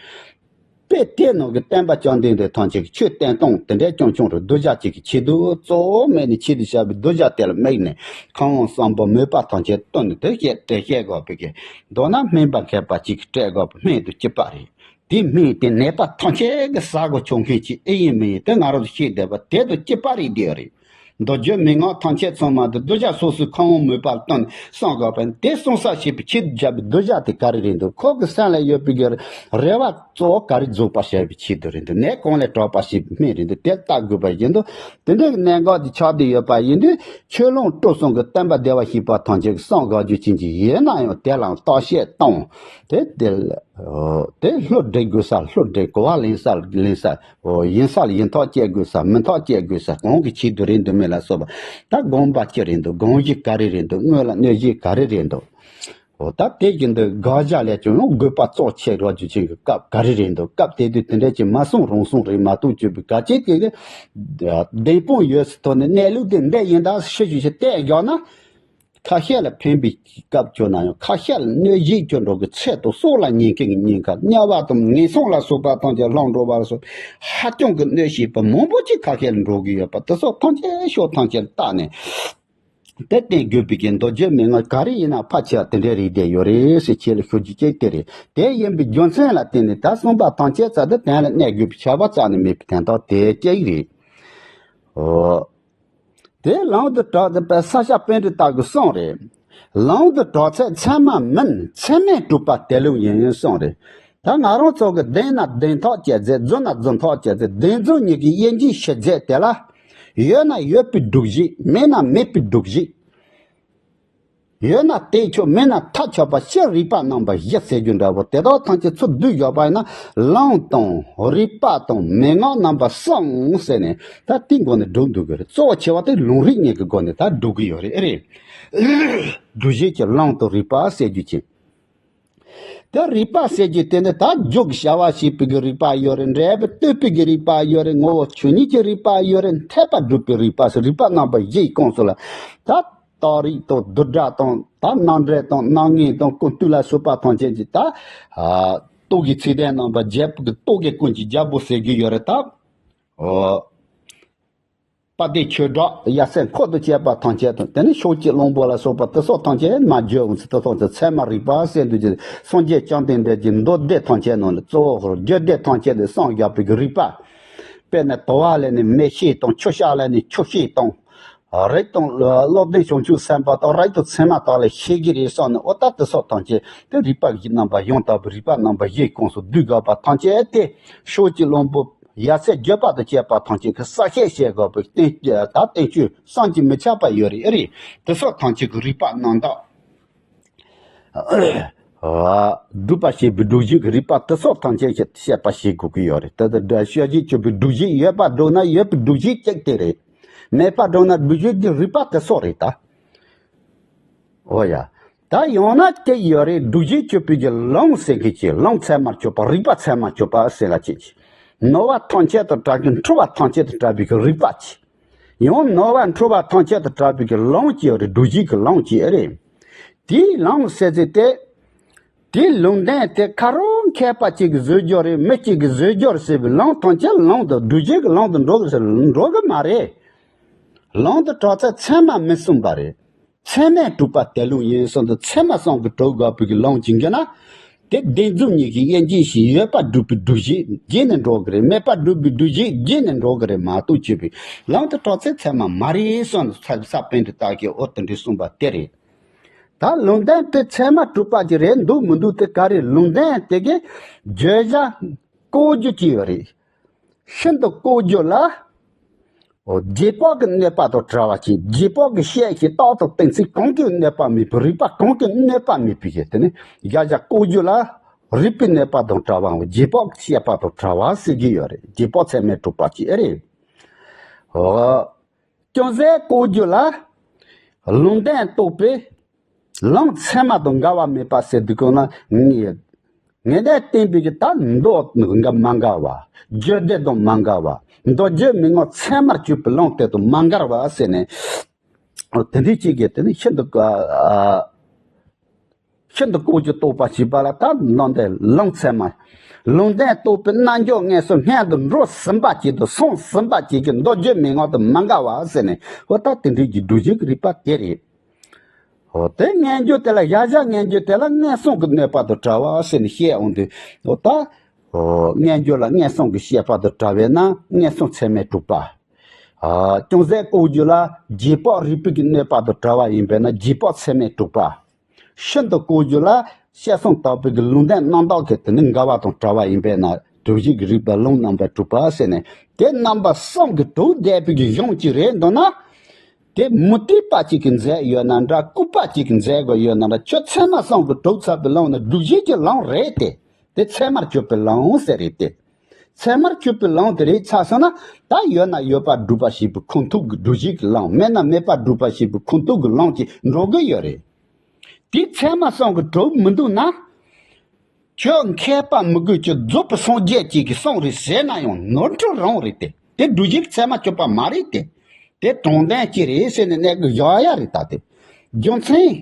དཔེ་དེ་ནང་གི་སྟོན་པ་བཅོམ་ལྡན་འདས་ཐམས་ཅད་ཀྱི་ཆོས་བསྟན་སྟངས་དེ་འདྲའི་རྐྱང་རྐྱང་རེད། གདུལ་བྱ་གཅིག་གི་ཆེད་དུ་གཙོ་བོ་སྨན་ནི་ཆེད་དུ་བྱ་བའི་གདུལ་བྱ་དེ་ལ་དམིགས་ནས་ཁམས་དབང་བསམ་པ་མོས་པ་ཐམས་ཅད་བཏོན་ནས་དེ་བཤད་དེ་བཤད་དགོས་པའི་གི་མདོར་ན་སྨན་པ་མཁས་པ་གཅིག་གིས་སྤྲད་དགོས་པའི་སྨན་དུ་གཅིག་པ་རེད། དེ་སྨན་དེ་ནད་པ་ཐམས་ཅད་ཀྱི་ཟ་དགོས་ཆོག་མཁན་ཅིག་ཨེ་ཡིན་མི་ཡིན་དེ་ང་རང་ཚོ་ཤེས་བསྡད་པ་དེ་དང་གཅིག་པ་རེད་བསྡད་ཡོད་རེད། མདོ་རྒྱུད་མན་ངག་ཐམས་ཅད་ཚང་མ་དེ་གདུལ་བྱ་སོ་སོའི་ཁམས་དབང་མོས་པ་བཏོན་ནས་གསུང་དགོས་པ་དེ་གསུང་ས་ཤེས་པའི་ཆེད་དུ་བྱ་བའི་གདུལ་བྱ་དེ་ག་རེ་རེད་འདུག་ཁོ་གི་སེམས་ལ་ཡོད་པའི་གི་རེ་བ་གཙོ་བོ་ག་རེ་རྫོགས་པ་བྱ་བའི་ཆེད་དུ་རེད་འདུག་ནད་གང་ལས་དྲག་པ་ཞེས་པའི་སྨན་རེད་འདུག་དེ་ལྟ་དགོས་པ་ཡིན་འདུག་དེ་འདྲའི་གནད་འགག་དེ་ཆགས་བསྡད་ཡོད་པ་ཡིན་དུས་ཆོས་ལུང་སྤྲོ་གསུམ་གྱི་བསྟན་པ་བདེ་བར་གཤེགས་པ་ཐམས་ཅད་ཀྱི་གསུང་དགོས་རྒྱུ་ཅན་གྱི་ཡིན་ན་ཡང་དེ་ལ་བརྟག་དཔྱད་གཏོང་དེ་དེ། དེ་བློ་འདྲེ་དགོས་ས་བློ་འདྲེ་གོ་བ་ལེན་ས་ལེན་ས། ཡིན་ས་ལ་ཡིན་ཐག་བཅད་དགོས་ས་མིན་ཐག་བཅད་དགོས་ས་གང་གི་ཆེད་དུ་རེད་འདུག་མེད་ལ་སོགས་པ། ད་དགོངས་པ་ཅི་རེད་འདུག་དགོངས་གཞི་ག་རེ་རེད་འདུག་དངོས་ལ་གནོད་གཞི་ག་རེ་རེད་འདུག་འོ་ད་དེ་བཞིན་དུ་དགག་བྱ་ལས་ཀྱང་ཡང་དགོས་པ་གཙོ་ཆེ་རོགས་རྒྱུ་ཆེན་གྱི་སྐབས་ག་རེ་རེད་འདུག་སྐབས་དེ་དུས་དེ་འདྲ་ཅིག་མ་གསུང་རུང་གསུང་རེད་མ་གཏོགས་བཅོས་པའི་ག་ཅེས་དེ་གི་བདེན་དཔང་ཡོད་སྲིད་ཐོག་ནས་གནས་ལུགས་དེ་འདི་ཡིན་ད་ཤི་ཞུ་ཞིག་བལྟས་བཞག་ན། ཁ་ཤས་ལ་ཕན་པའི་སྐབས་བྱུང་ན་ཡང་ཁ་ཤས་ལ་གནོད་གཞི་བྱུང་འགྲོ་གི་ཚད་དང་སྲོག་ལ་ཉེན་ཁའི་ཉེན་ཁ་དམྱལ་བ་དང་ངན་སོང་ལ་སོགས་པ་ཐམས་ཅད་ལྷུང་འགྲོ་བར་སོགས་ཧ་ཅང་གི་གནོད་བྱེད་པ་མང་པོ་ཅིག་ཁ་ཤས་ལ་འགྲོ་གི་ཡོད་པ་དེ་སོགས་ཐམས་ཅད་ཕྱོགས་ཐམས་ཅད་ལ་བལྟས་ནས་དེ་བསྟན་དགོས་པའི་གི་མདོ་རྒྱུད་མན་ངག་ག་རེ་ཡིན་ན་ཕལ་ཆེ་བ་དེ་འདྲའི་རིགས་བསྡད་ཡོད་རེད་ཟེར་ཁྱེད་ལ་ཞུ་རྒྱུ་གཅིག་དེ་རེད། དེ་ཡིན་པའི་རྒྱུ་མཚན་ལ་བརྟེན་ནས་ད་གསུངས་པ་ཐམས་ཅད་རྩ་དེ་གཏན་ལ་གནས་དགོས་པའི་ཁྱབ་པ་རྩ་ནས་མེད་པའི་དོན་དག་དེ་གཅིག་རེད། ཨོ། དེ་ལམ་དུ་གྲགས་ཏེ་པའི་ས་སྐྱ་པཎྜི་ཏ་གི་གསུང་རེད། ལམ་དུ་གྲགས་ཚད་ཚད་མ་མིན་ཚད་མས་གྲུབ་པ་དེ་ལུགས་ཡིན་གསུང་རེད། ད་ང་རང་ཚོ་གི་བདེན་ན་བདེན་ཐག་བཅད་རྫས་རྫུན་ན་རྫུན་ཐག་བཅད་རྫས་བདེན་རྫུན་གཉིས་ཀྱི་དབྱེ་འབྱེད་ཤེས་རྫས་དེ་ལ། ཡོད་ན་ཡོད་པའི་སྒྲུབ་བྱེད་མེད་ན་མེད་པའི་སྒྲུབ་བྱེད། ཡོད་ན་དེས་ཆོག་མེད་ན་ཐབས་ཆག་པ་སྤྱིར་རིགས་པ་རྣམ་པ་བཞི་ཟེར་རྒྱུ་འདྲ་བོ་དེ་དག་ཐམས་ཅད་ཚུར་བསྡུས་བཞག་པ་ཡིན་ན་ལམ་དང་རིགས་པ་དང་མན་ངག་རྣམ་པ་གསུམ་ཟེར་ནས་ད་དེའི་སྒོ་ནས་སྒྲུབ་འདུག་གི་རེད། གཙོ་བོ་ཆེ་བ་དེ་ལམ་རིགས་གཉིས་ཀྱི་སྒོ་ནས་ད་སྒྲུབ་གི་ཡོད་རེད། ཨེ་རེད། སྒྲུབ་བྱེད་ཀྱི་ལམ་དང་རིགས་པ་ཟེར་རྒྱུ་ཅན། ད་རིགས་པ་ཟེར་རྒྱུ་དེ་ནི་ད་རྒྱུད་ཀྱི་བྱ་བ་བྱེད་པའི་གི་རིགས་པ་ཡོད་རེད། འབྲས་བུ་ལྟོས་པའི་གི་རིགས་པ་ཡོད་རེད། ངོ་བོ་ཆོས་ཉིད་ཀྱི་རིགས་པ་ཡོད་རེད། འཐད་པ་སྒྲུབ་པའི་རིགས་པ་ཟེར་རིགས་པ་རྣམ་པ་བཞིའི་ཁོངས་སུ་ལ་ད། རྟགས་རིགས་དང་བསྡུ་སྒྲ་དང་ད་རྣམ་འགྲེལ་དང་རྣམ་ངེས་དང་ཀུན་བཏུས་ལ་སོགས་པ་ཐམས་ཅད་ཀྱི་ད། རྟོག་གེའི་ཚིག་དོན་རྣམ་པ་བརྒྱད་པོ་གི་རྟོག་གེ་ཀུན་གྱི་རྒྱལ་པོ་ཟེར་གྱི་ཡོད་རེད་ད། ཨོ། དཔལ་ལྡན་ཆོས་གྲགས་ཡབ་སྲས་འཁོར་དང་བཅས་པ་ཐམས་ཅད་དང་དེ་ནི་ཕྱོགས་ཀྱི་གླང་པོ་ལ་སོགས་པ་དེ་སོགས་ཐམས་ཅད་མ་བརྗོད་འོང་ཚེ་དེ་སོགས་ཀྱི་ཚད་མ་རིགས་པ་ཟེར་འདུག་ཅེས་སངས་རྒྱས་བཅོམ་ལྡན་འདས་ཀྱི་མདོ་སྡེ་ཐམས་ཅད་ནང་ནས་གཙོ་བོ་རྒྱུད་སྡེ་ཐམས་ཅད་ལས་གསུངས་བཞག་པའི་གི་རིགས་པ། དཔེར་ན་དུ་བ་ལས་ནི་མེ་ཤེས་དང་ཆུ་ཤ་ལས་ནི་ཆུ་ཤེས་དང་། རིགས་དང་ཀློང་ལྡན་བྱང་ཆུབ་སེམས་དཔའ་དང་རིགས་དང་མཚན་མ་དག་ལས་ཤེས་ཀྱི་རེད་བསམ་ནས་ཨོ་ད་དེ་སོགས་ཐམས་ཅད་དེ་རིགས་པ་བཞི་རྣམ་པ་ཡང་དག་པའི་རིགས་པ་རྣམ་པ་བཞིའི་ཁོངས་སུ་བསྡུས་དགོས་པ་ཐམས་ཅད་དེ་ཕྱོགས་ཀྱི་གླང་པོ་ཡབ་སྲས་བརྒྱུད་པ་དང་བཅས་པ་ཐམས་ཅད་ཀྱི་ས་བཤད་བྱེད་དགོས་པའི་བསྟན་ད་བསྟན་བཅོས་བསམ་གྱིས་མི་ཁྱབ་པ་ཡོད་རེད། ཨེ་རེད། དེ་སོགས་ཐམས་ཅད་ཀྱི་རིགས་པ་རྣམ་དག་སྒྲུབ་པ་བྱེད་པའི་སྒྲུབ་བྱེད་ཀྱི་རིགས་པ་དེ་སོགས་ཐམས་ཅད་ཀྱི་བཤད་པ་བྱེད་དགོས་ཀྱི་ཡོད་རེད། ད་ལྟ་སྒྲ་བཤད་བྱེད་གྱུར་པའི་སྒྲུབ་བྱེད་ཡོད་པ་སྒྲུབ་ན་ཡོད་པའི་སྒྲུབ་བྱེད་གཅིག་དེ་རེད། མེད་པ་སྒྲུབ་ན་སྒྲུབ་བྱེད་ཀྱི་རིགས་པ་དེ་སོགས་རེད་ད། འོ་ཡ། ད་ཡང་ན་གཅིག་ཡོད་རེད། སྒྲུབ་བྱེད་གཅོད་པའི་གི་ལམ་ཟེར་མཁན་གྱི་ལམ་ཚད་མར་གཅོད་པ་རིགས་པ་ཚད་མར་གཅོད་པ་ཟེར་ལ་གཅིག་གི། ནོར་བ་ཐམས་ཅད་དུ་གྲགས་ཀྱི་འཁྲུལ་བ་ཐམས་ཅད་དུ་གྲགས་པའི་གི་རིགས་པ་གཅིག་ཡང་ནོར་བ་འཁྲུལ་བ་ཐམས་ཅད་དུ་གྲགས་པའི་གི་ལམ་གཅིག་ཡོད་རེད། སྒྲུབ་བྱེད་ཀྱི་ལམ་གཅིག་ཡོད་རེད། དེའི་ལམ་ཟེར་ཚེ་དེ། དེའི་ལུང་བསྟན་དེ་ཁ་རོག་ མཁས་པ་གཅིག་གིས་བཟོས་རྒྱུ་རེད། མི་གཅིག་གིས་བཟོས་རྒྱུ་རེད་ཟེར་བའི་ལམ་ཐམས་ཅད་ལམ་དུ་སྒྲུབ་བྱེད་ཀྱི་ལམ་དུ་འགྲོ་གི་ཟེར་འགྲོ་གི་མ་རེད། ལམ་དུ་གྲགས་ཚད་ཚད་མ་མི་གསུངས་པ་རེད། ཚད་མས་གྲུབ་པ་དེ་ལུགས་ཡིན་གསུངས་དུས་ཚད་མ་གསུམ་གྱིས་གྲུབ་དགོས་པའི་གི་ལམ་གཅིག་གི་ན། དེ་བདེན་རྫུན་གཉིས་ཀྱི་དབྱེ་འབྱེད་བྱས། ཡོད་པ་སྒྲུབ་པའི་སྒྲུབ་བྱེད་བརྒྱུད་ནས་འགྲོ་གི་རེད། མེད་པ་སྒྲུབ་པའི་སྒྲུབ་བྱེད་བརྒྱུད་ནས་འགྲོ་གི་རེད་མ་གཏོགས་བྱས་པའི་ལམ་དུ་གྲགས་ཚད་ཚད་མ་མ་རེད་གསུངས་དུས་ས་པཎ་གྲུབ་རྟགས་ཀྱིས་འོ་དེ་འདྲ་གསུངས་པ་དེ་རེད། ད་ལུང་བསྟན་དེ་ཚད་མ་གྲུབ་པ་ཅིག་རེད་འདུག་མི་འདུག་དེ་ག་རེ། ལུང་བསྟན་དེ་གི་བརྗོད་བྱ་བཀོད་རྒྱུ་ཅིག་ཡོད་རེད། ཤིན་ཏུ་བཀོད་རྒྱུ་ལ། འོ། རྗེས་དཔག་གི་གནོད་པ་དང་བྲལ་བ་ཅིག་རྗེས་དཔག་གི་བཤད་ཀྱི་རྟགས་དང་གཏན་ཚིགས་གང་གིས་གནོད་པ་མེད་པའི། རིགས་པ་གང་གིས་གནོད་པ་མེད་པའི་ཞེས་དེ་ནི་བརྗོད་བྱ་བཀོད་རྒྱུ་ལ། རིགས་པའི་གནོད་པ་དང་བྲལ་བའམ་རྗེས་དཔག་གི་བཤད་པ་དང་བྲལ་བ་ཟེར་གྱི་ཡོད་རེད། རྗེས་དཔག་ཚད་མས་གྲུབ་པ་ཅིག་ཨེ་རེད། འོ། ཅུང་ཟད་བཀོད་རྒྱུ་ལ། ལུང་བསྟན་རྟོགས་པའི་ལམ་ཚད་མ་དང་འགལ་བ་མེད་པ་ཟེར་དུས་གོང་ན། ངེས་ངེས་གཏན་བསྟན་པའི་གི་ད་མདོ་དང་མ་འགལ་བ། རྒྱུད་སྡེ་དང་མ་འགལ་བ། མདོ་རྒྱུད་མན་ངག་ཚད་མར་གྱུར་པའི་ལམ་དེ་དང་མ་འགལ་བ་ཟེར་ནས། དེ་འདྲའི་ཅིག་གིས་དེ་ནི་ཤིན་ཏུ་ཨ། ཤིན་ཏུ་བཀོད་རྒྱུ་རྟོགས་པ་ཞེས་པ་ལ་ད་ནང་དེ་ལམ་ཚད་མ། ལུང་བསྟན་རྟོགས་པའི་རྣལ་འབྱོར་ངེས་སུ་སྔོན་དུ་འགྲོ་ཟིན་པ་ཅིག་དང་སོང་ཟིན་པ་ཅིག་གིས་མདོ་རྒྱུད་མན་ངག་དང་མ་འགལ་བ་ཟེར་ནས། འོ་ད་དེ་འདྲའི་གི་སྒྲུབ་བྱེད་ཀྱི་རིགས་པ་དེ་རེད། འོ་དེ་སྔོན་འཇུག་དེ་ལ། བཞག་བཞག་སྔོན་འཇུག་དེ་ལ་ངན་སོང་གི་གནོད་པ་དང་བྲལ་བ་ཟེར་ནས་བཤད་འོང་དུས། འོ་ད། འོ་སྔོན་འཇུག་ལ་ངན་སོང་གི་བཤད་པ་དང་བྲལ་བས་ན་ངན་སོང་ཚད་མས་གྲུབ་པ། ཨ། ཅུང་ཟད་བཀོད་རྒྱུ་ལ་རྗེས་དཔག་རིགས་པའི་གི་གནོད་པ་དང་བྲལ་བ་ཡིན་པས་ན་རྗེས་དཔག་ཚད་མས་གྲུབ་པ། ཤིན་ཏུ་བཀོད་རྒྱུ་ལ་བཤད་སོང་དག་པའི་གི་ལུང་བསྟན་རྣམ་དག་གི་དེ་ནི་འགལ་བ་དང་བྲལ་བ་ཡིན་པས་ན་སྒྲུབ་བྱེད་ཀྱི་རིགས་པ་ལམ་རྣམ་པར་གྲུབ་པ་ཟེར་ནས། དེ་རྣམ་པ་གསུམ་གྱིས་གྲུབ་བསྡད་པའི་གི་གཞུང་གཅིག་རེད་འདུག་ན། དེ་མུ་སྟེགས་པ་གཅིག་གིས་མཛད་ཡོད་ན་འདྲ། ལྐུགས་པ་གཅིག་གིས་མཛད་དགོས་ཡོད་ན་འདྲ། ཁྱོད་ཚད་མ་གསུམ་གྱིས་གྲུབ་ཚར་བའི་ལམ་ནི་སྒྲུབ་བྱེད་ཀྱི་ལམ་རེད་དེ། དེ་ཚད་མར་གྱུར་པའི་ལམ་ཟེར་རེད་དེ། ཚད་མར་གྱུར་པའི་ལམ་དེ་རེད་ཚར་སོང་ན། ད་ཡོད་ན་ཡོད་པ་སྒྲུབ་པ་ཞེས་པའི་ཁུངས་ཐུབ་ཀྱི་སྒྲུབ་བྱེད་ཀྱི་ལམ། མེད་ན་མེད་པ་སྒྲུབ་པ་ཞེས་པའི་ཁུངས་ཐུབ་ཀྱི་ལམ་གྱིས་འགྲོ་གི་ཡོད་རེད། དེ་ཚད་མ་གསུམ་གྱིས་གྲུབ་མི་འདུག་ན། ཁྱོད་མཁས་པ་མི་དགོས། ཁྱོད་རྫོགས་པའི་སངས་རྒྱས་ཅིག་གིས་གསུངས་རེད་ཟེར་ན་ཡང་ནོར་འཁྲུལ་རང་རེད་དེ། དེ་སྒྲུབ་བྱེད་ཀྱི་ཚད་མ་གྱུར་པ་མ་རེད་དེ། དེ་དྲང་དོན་ཅིག་རེད་ཟེར་ནས་གནས་གི་བཞག་ཡ་རེད་ད་དེ། རྒྱུ་མཚན།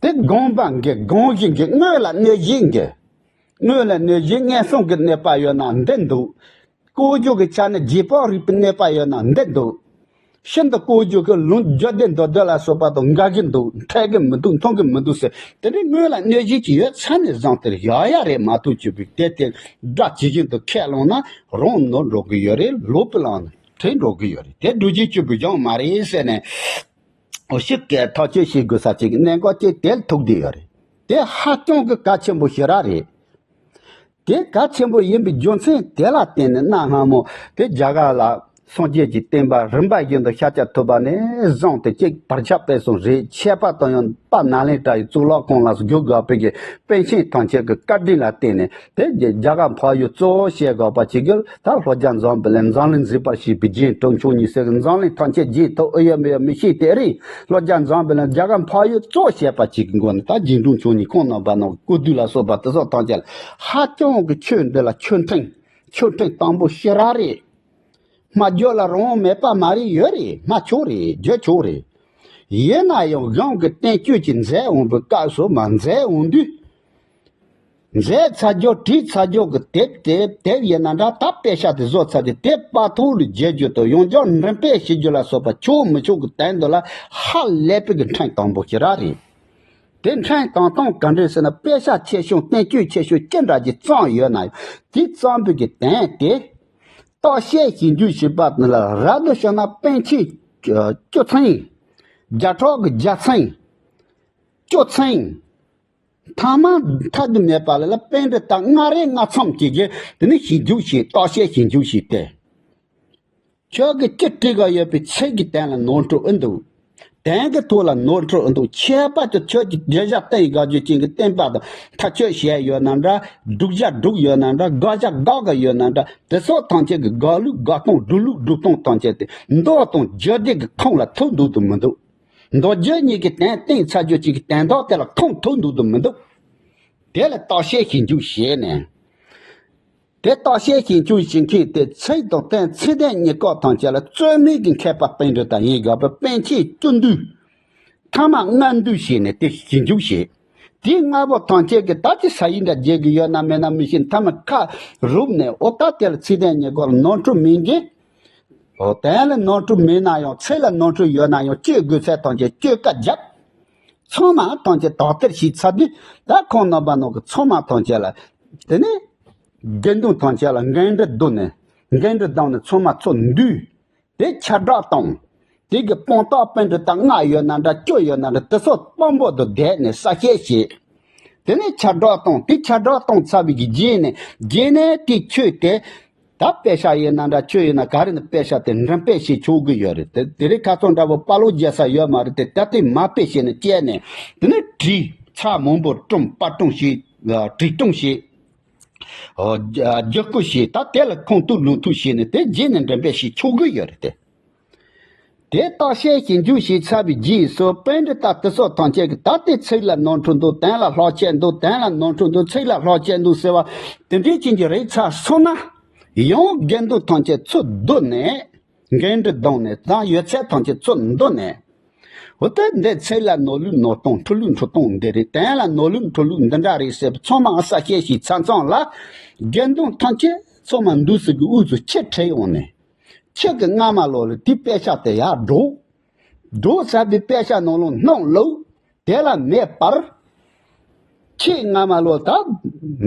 དེ་དགོངས་པ་འགལ། དགོངས་གཞི་འགལ། དངོས་ལ་གནོད་གཞི་འགལ། དངོས་ལ་གནོད་གཞི་ངན་སོང་གི་གནོད་པ་ཡོད་ན་འདི་འདུག་བཀོད་རྒྱུ་གི་ཆ་ནས་རྗེས་དཔག་རིགས་པའི་གནོད་པ་ཡོད་ན་འདི་འདུག་ཤིན་ཏུ་བཀོད་རྒྱུ་གི་ལུང་རྒྱུད་སྡེ་མདོ་སྡེ་ལ་སོགས་པ་དང་འགལ་གྱི་འདུག་འཕྲད་ཀྱི་མི་འདུག་མཐུན་གྱི་མི་འདུག་ཟེར། དེ་འདྲའི་དངོས་ལ་གནོད་གཞི་ཅིག་ཡོད་ཚད་ནས་བཟུང་སྟེ་བཞག་ཡ་རེད་མ་གཏོགས་བྱས་པའི་དེ་དེ་སྒྲ་ཇི་བཞིན་དུ་ཁས་བླངས་ན་རང་ནོར་འགྲོ་གི་ཡོད་རེད། ལོག་པའི་ལམ་ནས་བྲལ་འགྲོ་གི་ཡོད་རེད། དེ་སྒྲུབ་བྱེད་གཅིག་པུའི་གཞུང་མ་རེད་ཟེར་ནས། འོ་ཞིག་གིས་ཐག་གཅོད་བྱེད་དགོས་ས་ཅིག་གནད་འགག་ཅིག་དེ་ལ་ཐུག་བསྡད་ཡོད་རེད། དེ་ཧ་ཅང་གི་གལ་ཆེན་པོ་ཞེ་དྲག་རེད། དེ་གལ་ཆེན་པོ་ཡིན་པའི་རྒྱུ་མཚན་དེ་ལ་བརྟེན་ནས་གནའ་སྔ་མོ་དེ་རྒྱ་གར་ལ་སངས་རྒྱས་ཀྱི་བསྟན་པ་རིམ་པ་བཞིན་དུ་ཤཱཀྱ་ཐུབ་པ་ནས་བཟུང་སྟེ་གཅིག་དར་ཁྱབ་སྤེལ་གསུམ་རེད། ཁྱད་པར་དུ་ཡང་དཔལ་ནཱ་ལེནྡྲ་ཡི་གཙུག་ལག་ཁང་ལ་བསྒྱུར་དགོས་པའི་གི་པཎ་ཆེན་ཐམས་ཅད་ཀྱི་བཀའ་དྲིན་ལ་བརྟེན་ནས། དེ་རྒྱ་གར་འཕགས་ཡུལ་གཙོ་བོ་བཤད་དགོས་པ་ཅིག་གི་ད་ལྷོ་རྒྱ་འཛམ་བུ་གླིང་འཛམ་གླིང་གཟིགས་པར་བྱེད་པའི་རྗེ་དྲུང་ཆོས་ཉིད་ཟེར་གི་འཛམ་གླིང་ཐམས་ཅད་རྗེ་ཐོབ་ཨེ་ཡོད་མེད་ཡང་མི་ཤེས་དེ་རིང་ལྷོ་རྒྱ་འཛམ་བུ་གླིང་རྒྱ་གར་འཕགས་ཡུལ་གཙོ་བོ་བྱས་པ་ཅིག་གི་མགོ་ནས་ད་རྗེ་དྲུང་ཆོས་ཉིད་ཁོང་རྣམ་པ་རྣམས་སྐུ་དུས་ལ་སོགས་པ་དེ་སོགས་ཐམས་ཅད་ལ་ཧ་ཅང་གི་ཆོས་འདི་ལ་ཆོས་ཕྲན་ཆོས་ཕྲན་དང་པོ་ཞེ་དྲག་རེད། སྨྲ་བརྗོད་ལ་རང་དབང་མེད་པ་མ་རེད། ཡོད་རེད། སྨྲ་ཆོག་རེད། བརྗོད་ཆོག་རེད། ཡིན་ན་ཡང་གཞུང་གི་བསྟན་བཅོས་ཀྱི་མཛད་འོང་བའི་སྐབས་སུ་མ་མཛད་འོང་དུས། མཛད་ཚར་རྒྱུ་བྲིས་ཚར་རྒྱུ་གི་དེབ་དེ་དེབ་ཡིན་ན་འདྲ། ད་དཔེ་ཆ་དེ་བཟོ་ཚར་དུས་དེབ་དཔར་ཐུག་ལ་བརྗེ་རྒྱུ་དང་ཡང་བསྐྱར་འགྲེམས་སྤེལ་བྱེད་རྒྱུ་ལ་སོགས་པ་ཆོག་མི་ཆོག་གི་དོན་དུ་ལ་ཧ་ལས་པའི་གི་ཕྲན་དང་པོ་ཞེ་དྲག་རེད། དེ་ཕྲན་དང་པོ་ག་འདྲ་ཟེར་ན། དཔེ་ཆ་ཆེ་ཆུང་བསྟན་བཅོས་ཆེ་ཆུང་ཅི་འདྲ་ཅིག་བརྩམས་ཡོད་ན་ཡང་དེ་བརྩམས་པའི་གི་དོན་དེ་བརྟག་དཔྱད་ཞིབ་འཇུག་བྱེད་པ་ལ་རབ་ཏུ་བྱུང་ན་པཎ་ཆེན་བཅུ་ཚན། བརྒྱ་ཕྲག་གི་བརྒྱ་ཚན། བཅུ་ཚན། ཐ་མ་མཐའ་དུ་མེད་པ་ལ་ལ་པཎ་གྲུབ་ལྟར་སྔ་རོལ་སྔ་མཚམས་ཀྱི་རྗེས་དེ་ནི་ཞིབ་འཇུག་བྱས། བརྟག་དཔྱད་ཞིབ་འཇུག་བྱས་ཏེ། ཁྱོད་ཀྱིས་ཅི་བྲིས་ག་ཡོད་པའི་ཚིག་གི་དོན་ལ་ནོར་འཁྲུལ་ཨེ་འདུག་དོན་གྱི་ཐོག་ལ་ནོར་འཁྲུལ་ཨེ་འདུག་ཁྱད་པར་དུ་ཁྱོད་ཀྱིས་བརྗོད་བྱ་བསྟན་དགའ་རྒྱུ་ཅན་གྱི་བསྟན་པ་དང་ཐག་གཅོད་བྱས་ཡོད་ན་འདྲ། སྒྲུབ་བྱ་སྒྲུབ་ཡོད་ན་འདྲ། དགག་བྱ་དགག་ག་ཡོད་ན་འདྲ། དེ་སོགས་ཐམས་ཅད་ཀྱི་དགག་ལུགས་དགག་སྟངས། སྒྲུབ་ལུགས་སྒྲུབ་སྟངས་ཐམས་ཅད་དེ་མདོ་དང་རྒྱུད་སྡེ་གི་ཁོངས་ལ་ཐུག་འདུག་དང་མི་འདུག་མདོ་རྒྱུད་གཉིས་ཀྱི་དོན་བསྟན་ཚར་རྒྱུ་ཅིག་གི་དོན་དག་དེ་ལ་ཁུངས་ཐུབ་འདུག་དང་མི་འདུག་དེ་ལ་བརྟག་དཔྱད་ཞིབ་འཇུག་བྱས་ནས། དེ་བརྟག་དཔྱད་ཞིབ་འཇུག་བྱེད་མཁན་དེ་ཚིག་དང་དོན་ཚིག་དོན་གཉིས་ཀ་ཐམས་ཅད་ལ་རྩོད་མེད་ཀྱི་མཁས་པ་པཎ་གྲུབ་ལྟར་ཡིན་དགོས་པའི་པཎ་ཆེན་བཅུ་འདུས། ཐ་མ་ལྔ་འདུས་བྱས་ནས་དེ་ཞིབ་འཇུག་བྱས། དེའི་ལྔ་པོ་ཐམས་ཅད་ཀྱི་ད་ཅི་ས་ཡིན་འདྲ་བརྗེ་གི་ཡོད་ན་མེད་ན་མི་ཤེས། མཐའ་མ་ཁ་རུབ་ནས་ཨོ་ད་དེ་ལ་ཚིག་དོན་གཉིས་སྐོར་ནོར་འཁྲུལ་མིན་གྱི། ཨོ་དོན་ལ་ནོར་འཁྲུལ་མིན་ན་ཡང་ཚིག་ལ་ནོར་འཁྲུལ་ཡོད་ན་ཡང་གཅོད་དགོས་ཚད་ཐམས་ཅད་གཅོད་བཀའ་བརྒྱབ། ཚང་མ་ཐམས་ཅད་དག་ཐེར་ཞིག་ཚར་དུས་ད་ཁོང་རྣམ་པ་ནང་གི་ཚང་མ་ཐམས་ཅད་ལ། དེ་ནས་དགེ་འདུན་ཐམས་ཅད་ལ་འགན་འཁྲི་བསྡུ་ནས་འགན་འཁྲི་བསྡམས་ནས་ཚང་མ་ཚུར་འདུས། དེ་ཁྱབ་བསྒྲགས་བཏང་། དེ་གི་དཔང་རྟགས་པཎྜི་ཏ་ལྔ་ཡོད་ན་འདྲ་བཅུ་ཡོད་ན་འདྲ་དེ་ཚོ་དཔང་པོ་དུ་བསྡད་ནས་གསལ་བཤད་བྱས། དེ་ནས་ཁྱབ་བསྒྲགས་བཏང་། དེ་ཁྱབ་བསྒྲགས་བཏང་ཚར་བའི་གི་རྗེས་ནས་རྗེས་ནས་དེ་ཆོས་དེ་ད་དཔེ་ཆ་ཡིན་ན་འདྲ་ཆོས་ཡིན་ན་ག་རེ་ནས་དཔེ་ཆ་དེ་འགྲེམས་སྤེལ་བྱེད་ཆོག་གི་ཡོད་རེད། དེ་དེ་རིང་ཁ་སང་འདྲ་བོ་པར་ལོག་རྒྱག་ས་ཡོད་མ་རེད། དེ་ད་ལྟའི་མ་དཔེ་བྱས་ནས་བཅད་ནས་དེ་ནས་བྲིས། ཚར་མང་པོ་བཀྲམ་པར་སྐྲུན་བྱས། བྲིས་སྐྲུན་བྱས། ཨོ། རྒྱ་རྒྱུག་སྐུལ་བྱས། ད་དེ་ལ་ཁུངས་གཏུག་ལུང་གཏུག་བྱས་ནས་དེ་རྗེས་ནས་འགྲེམས་སྤེལ་བྱེད་ཆོག་གི་ཡོད་རེད་དེ། དེ་བརྟག་དཔྱད་ཞིབ་འཇུག་བྱས་ཚར་བའི་རྗེས་སུ་པཎྜི་ཏ་དེ་ཚོ་ཐམས་ཅད་ཀྱིས་ད་དེ་ཚིག་ལ་ནོར་འཁྲུལ་འདུག་དོན་ལ་ལྷག་ཆད་འདུག་དོན་ལ་ནོར་འཁྲུལ་འདུག་ཚིག་ལ་ལྷག་ཆད་འདུག་ཟེར་བ་དེ་འདྲའི་ཅན་གྱི་རིགས་ཚར་སོང་ན། ཡང་དགེ་འདུན་ཐམས་ཅད་ཚུར་བསྡུ་ནས་འགན་འཁྲི་བསྡམས་ནས་ད་ཡོད་ཚད་ཐམས་ཅད་ཚུར་བསྡུ་ནས། འོ་ད་འདི་ཚིག་ལ་ནོར་ལུགས་ནོར་སྟངས་འཁྲུལ་ལུགས་འཁྲུལ་སྟངས་འདི་རེད། དོན་ལ་ནོར་ལུགས་འཁྲུལ་ལུགས་འདི་འདྲ་རེད་ཟེར་བ་ཚང་མ་གསལ་བཤད་ཞིག་ཚར་ཙང་ལ། དགེ་འདུན་ཐམས་ཅད་ཚང་མ་འདུག་སེ་གི་དབུས་སུ་ཆུ་ཁྲིད་ཡོང་ནས། ཆུ་གི་རྔ་མ་ལོག་ལ་དེའི་དཔེ་ཆ་དེ་ཡར་སྒྲོག་སྒྲོག་ཚར་དུས་དཔེ་ཆ་ནང་ལོགས་སྣང་བླུགས། དེ་ལ་མེ་སྤར། ཆུའི་རྔ་མ་ལོག་ད་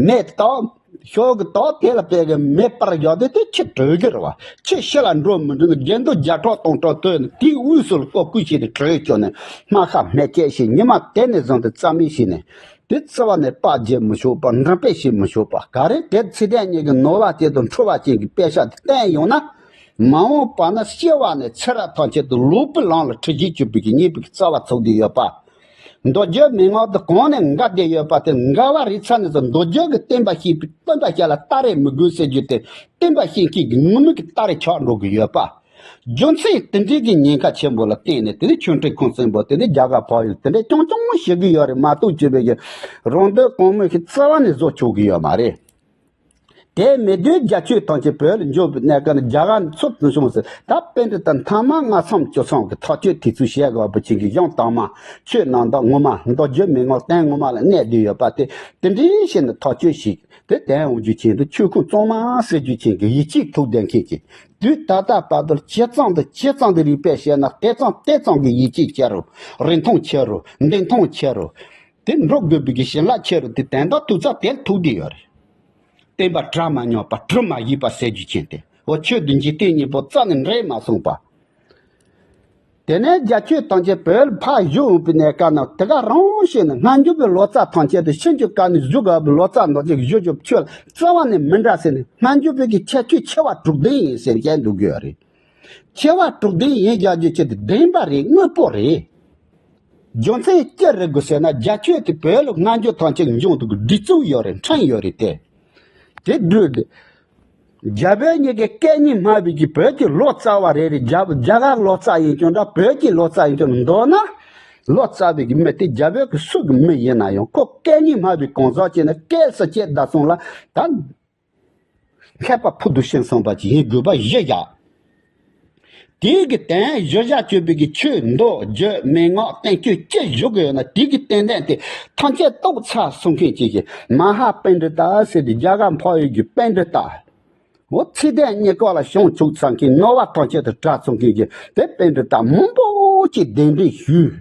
མེ་བཏང་། ཤོག་གུ་བཏང་། དེ་ལ་དཔེ་གི་མེ་སྤར་བཞག་དུས་དེ་ཆུ་དྲོད་ཀྱི་རེད་བ། ཆུ་ཕྱི་ལ་འགྲོ་མི་འགྲོ་ནི་དགེ་འདུན་བརྒྱ་ཕྲག་སྟོང་ཕྲག་ཐོན་ནས་དེའི་དབུས་སུ་ལྐོག་བཀོད་བྱས་ཏེ་དྲོད་བཅོས་ནས་རྨ་ཁ་སྨད་བཅད་བྱས། ཉི་མ་དེ་ནས་བཟུང་སྟེ་རྩ་མེད་བྱས་ནས་དེ་རྩ་བ་ནས་པར་བརྒྱབ་མི་ཆོག་པ། འགྲེམས་སྤེལ་བྱེད་མི་ཆོག་པ། ག་རེ་དེ་ཚིག་དོན་གཉིས་ཀྱི་ནོར་བ་དེ་དང་འཁྲུལ་བ་ཅན་གྱི་དཔེ་ཆ་དེ་བསྟན་ཡོང་ན། མ་འོངས་པ་ན་སྐྱེ་བ་ནས་ཚེ་རབས་ཐམས་ཅད་དུ་ལོག་པའི་ལམ་ལ་འཁྲིད་བྱེད་བཅུག་པའི་གི་ཉེས་པའི་རྩ་བ་ཚུགས་བསྡད་ཡོད་པ། མདོ་རྒྱུད་མན་ངག་འདི་གང་ནས་འགའ་བསྡད་ཡོད་པ་དེ་འགའ་བ་རེད་ཚ་ནས་སུ་མདོ་རྒྱུད་ཀྱི་བསྟན་པ་བཤིག་པའི་སྟོན་པ་ཞིག་ལ་ལྟ་རེ་མི་དགོས་ཟེར་རྒྱུ་དེ་བསྟན་པ་བཤིག་མཁན་གྱི་ངུ་མི་གི་ལྟ་རེ་ཆགས་འགྲོ་གི་ཡོད་པ། རྒྱུ་མཚན་དེ་འདྲའི་གི་ཉེན་ཁ་ཆེན་པོ་ལ་བརྟེན་ནས་དེ་ནི་ཆོས་ཁྲིད་ཁུངས་བཙུན་པོ་དེ་ནི་རྒྱ་གར་འཕགས་ཡུལ་དེ་འདྲའི་རྐྱང་རྐྱང་བྱེད་གི་ཡོད་རེད་མ་གཏོགས་བྱས་པའི་གི་རང་དོན་གང་མོས་ཤིག་རྩ་བ་ནས་བཟོ་ཆོག་གི་ཡོད་མ་རེད། དེ་མེད་དུས་རྒྱ་ཆོས་ཐམས་ཅད་བོད་ལ་འབྱོར་བའི་གནས་སྐབས་ནས་རྒྱ་གར་ཚུར་བྱུང་ཟེར། ད་དཔེ་འདི་ལྟར་མཐའ་མ་ལྔ་མཚམས་བཅུ་མཚམས་ཀྱི་ཐག་གཅོད་དེ་ཚོ་བྱས་དགོས་པ་ཅན་གྱི་གཞུང་དྭངས་མ་ཆོས་རྣམ་དག་ངོ་མ་མདོ་རྒྱུད་མན་ངག་བསྟན་ངོ་མ་ལ་གནས་བསྡད་ཡོད་པ་དེ་དེ་འདྲའི་བྱས་ནས་ཐག་གཅོད་ཞིག་དེ་དོན་འོང་རྒྱུ་ཅན་དུ་ཆོས་ཁུངས་གཙང་མ་ཟེར་རྒྱུ་ཅན་གྱི་ཡིད་ཆེས་ཐུབ་བསྡད་མཁན་གྱི་དུས་ད་ལྟ་བར་དུ་ཇི་ཙམ་དུ་ཇི་ཙམ་དུ་རིགས་པས་བཤད་ན་དེ་ཙམ་དེ་ཙམ་གྱི་ཡིད་ཆེས་ཆེ་རུ་རིན་ཐང་ཆེ་རུ་བདེན་ཐང་ཆེ་རུ་དེ་འགྲོ་དགོས་པའི་གི་བྱིན་རླབས་ཆེ་རུ་དེ་དོན་དག་ཐུག་ཚར་དེར་ཐུག་བསྡད་ཡོད་རེད། བསྟན་པ་གྲ་མ་ཉམས་པ་གྲུ་མ་ཡིས་པ་ཟེར་རྒྱུ་ཅན་དེ་འོ་ཆོས་དང་འཇིག་རྟེན་གཉིས་པོ་རྩ་ནས་འབྲལ་མ་སོང་པ། དེ་ནས་རྒྱ་ཆོས་ཐམས་ཅད་བོད་ལ་ཕར་བཞུགས་འོང་པའི་གནས་སྐབས་ན་དེ་ག་རང་བྱས་ནས་སྔ་འགྱུར་བའི་ལོ་ཙཱ་ཐམས་ཅད་དུ་ཕྱིན་ཅི་ག་ནས་བཞུགས་དགོས་པའི་ལོ་ཙཱ་མདོ་ཅིག་བཞུགས་རྒྱུ་ཆོས་ལ་རྩ་བ་ནས་མི་འདྲ་ཟེར་ནས་སྔ་འགྱུར་བའི་གི་ཁྱད་ཆོས་ཆེ་བ་དྲུག་ལྡན་ཡིན་ཟེར་བཤད་འདུག་གི་ཡོད་རེད། ཆེ་བ་དྲུག་ལྡན་ཡིན་རྒྱག་རྒྱུ་ཆེད་དུ་བདེན་པ་རེད་དངོས་པོ་རེད། རྒྱུ་མཚན་ཅི་རེད་དགོས་ཟེར་ན་རྒྱ་ཆོས་དེ་བོད་ལ་སྔ་འགྱུར་ཐམས་ཅད་འབྱུང་འདུག་གི་སྒྲིག་འཛུགས་ཡོད་རེད་ཁྲིམས་ཡོད་རེད་དེ། དེ་སྒྲུབ་དེ། རྒྱ་བོད་གཉིས་ཀའི་སྐད་གཉིས་སྨྲ་བའི་གི་བོད་ཀྱི་ལོ་ཙཱ་བ་རེ་རེ་རྒྱ་རྒྱ་གར་ལོ་ཙཱ་ཡིན་ཀྱང་འདྲ་བོད་ཀྱི་ལོ་ཙཱ་ཡིན་ཀྱང་མདོར་ན། ལོ་ཙཱ་བའི་གི་མི་དེ་རྒྱ་བོད་ཀྱི་སུ་གི་མི་ཡིན་ན་ཡང་ཁོ་སྐད་གཉིས་སྨྲ་བའི་གང་ཟག་ཅིག་ནི་སྐད་སུ་སྐྱེས་བསྡད་སོང་ལ་ད། མཁས་པ་ཕུལ་དུ་ཕྱིན་སོང་བ་ཅིག་ཡིན་དགོས་པ་གཞི་བཞག་དེའི་གི་དོན་གཞི་བཞག་གཅོད་པའི་གི་ཆོས་མདོ་རྒྱུད་མན་ངག་བསྟན་བཅོས་ཅི་བཞུགས་ཀྱི་ཡོད་ན་དེའི་གི་བསྟན་དོན་དེ་ཐམས་ཅད་རྟོགས་ཚར་སོང་མཁན་ཅིག་གི་མ་ཧཱ་པཎྜི་ཏ་ཟེར་ཏེ་རྒྱ་གར་འཕགས་ཡུལ་གྱི་པཎྜི་ཏ། འོ་ཚིག་དོན་གཉིས་ཀ་ལ་བྱང་ཆུབ་ཚང་མཁན་ནོར་བ་ཐམས་ཅད་དུ་གྲགས་ཚུགས་མཁན་གྱི་དེ་པཎྜི་ཏ་མང་པོ་ཅིག་གདན་འདྲེན་ཞུས།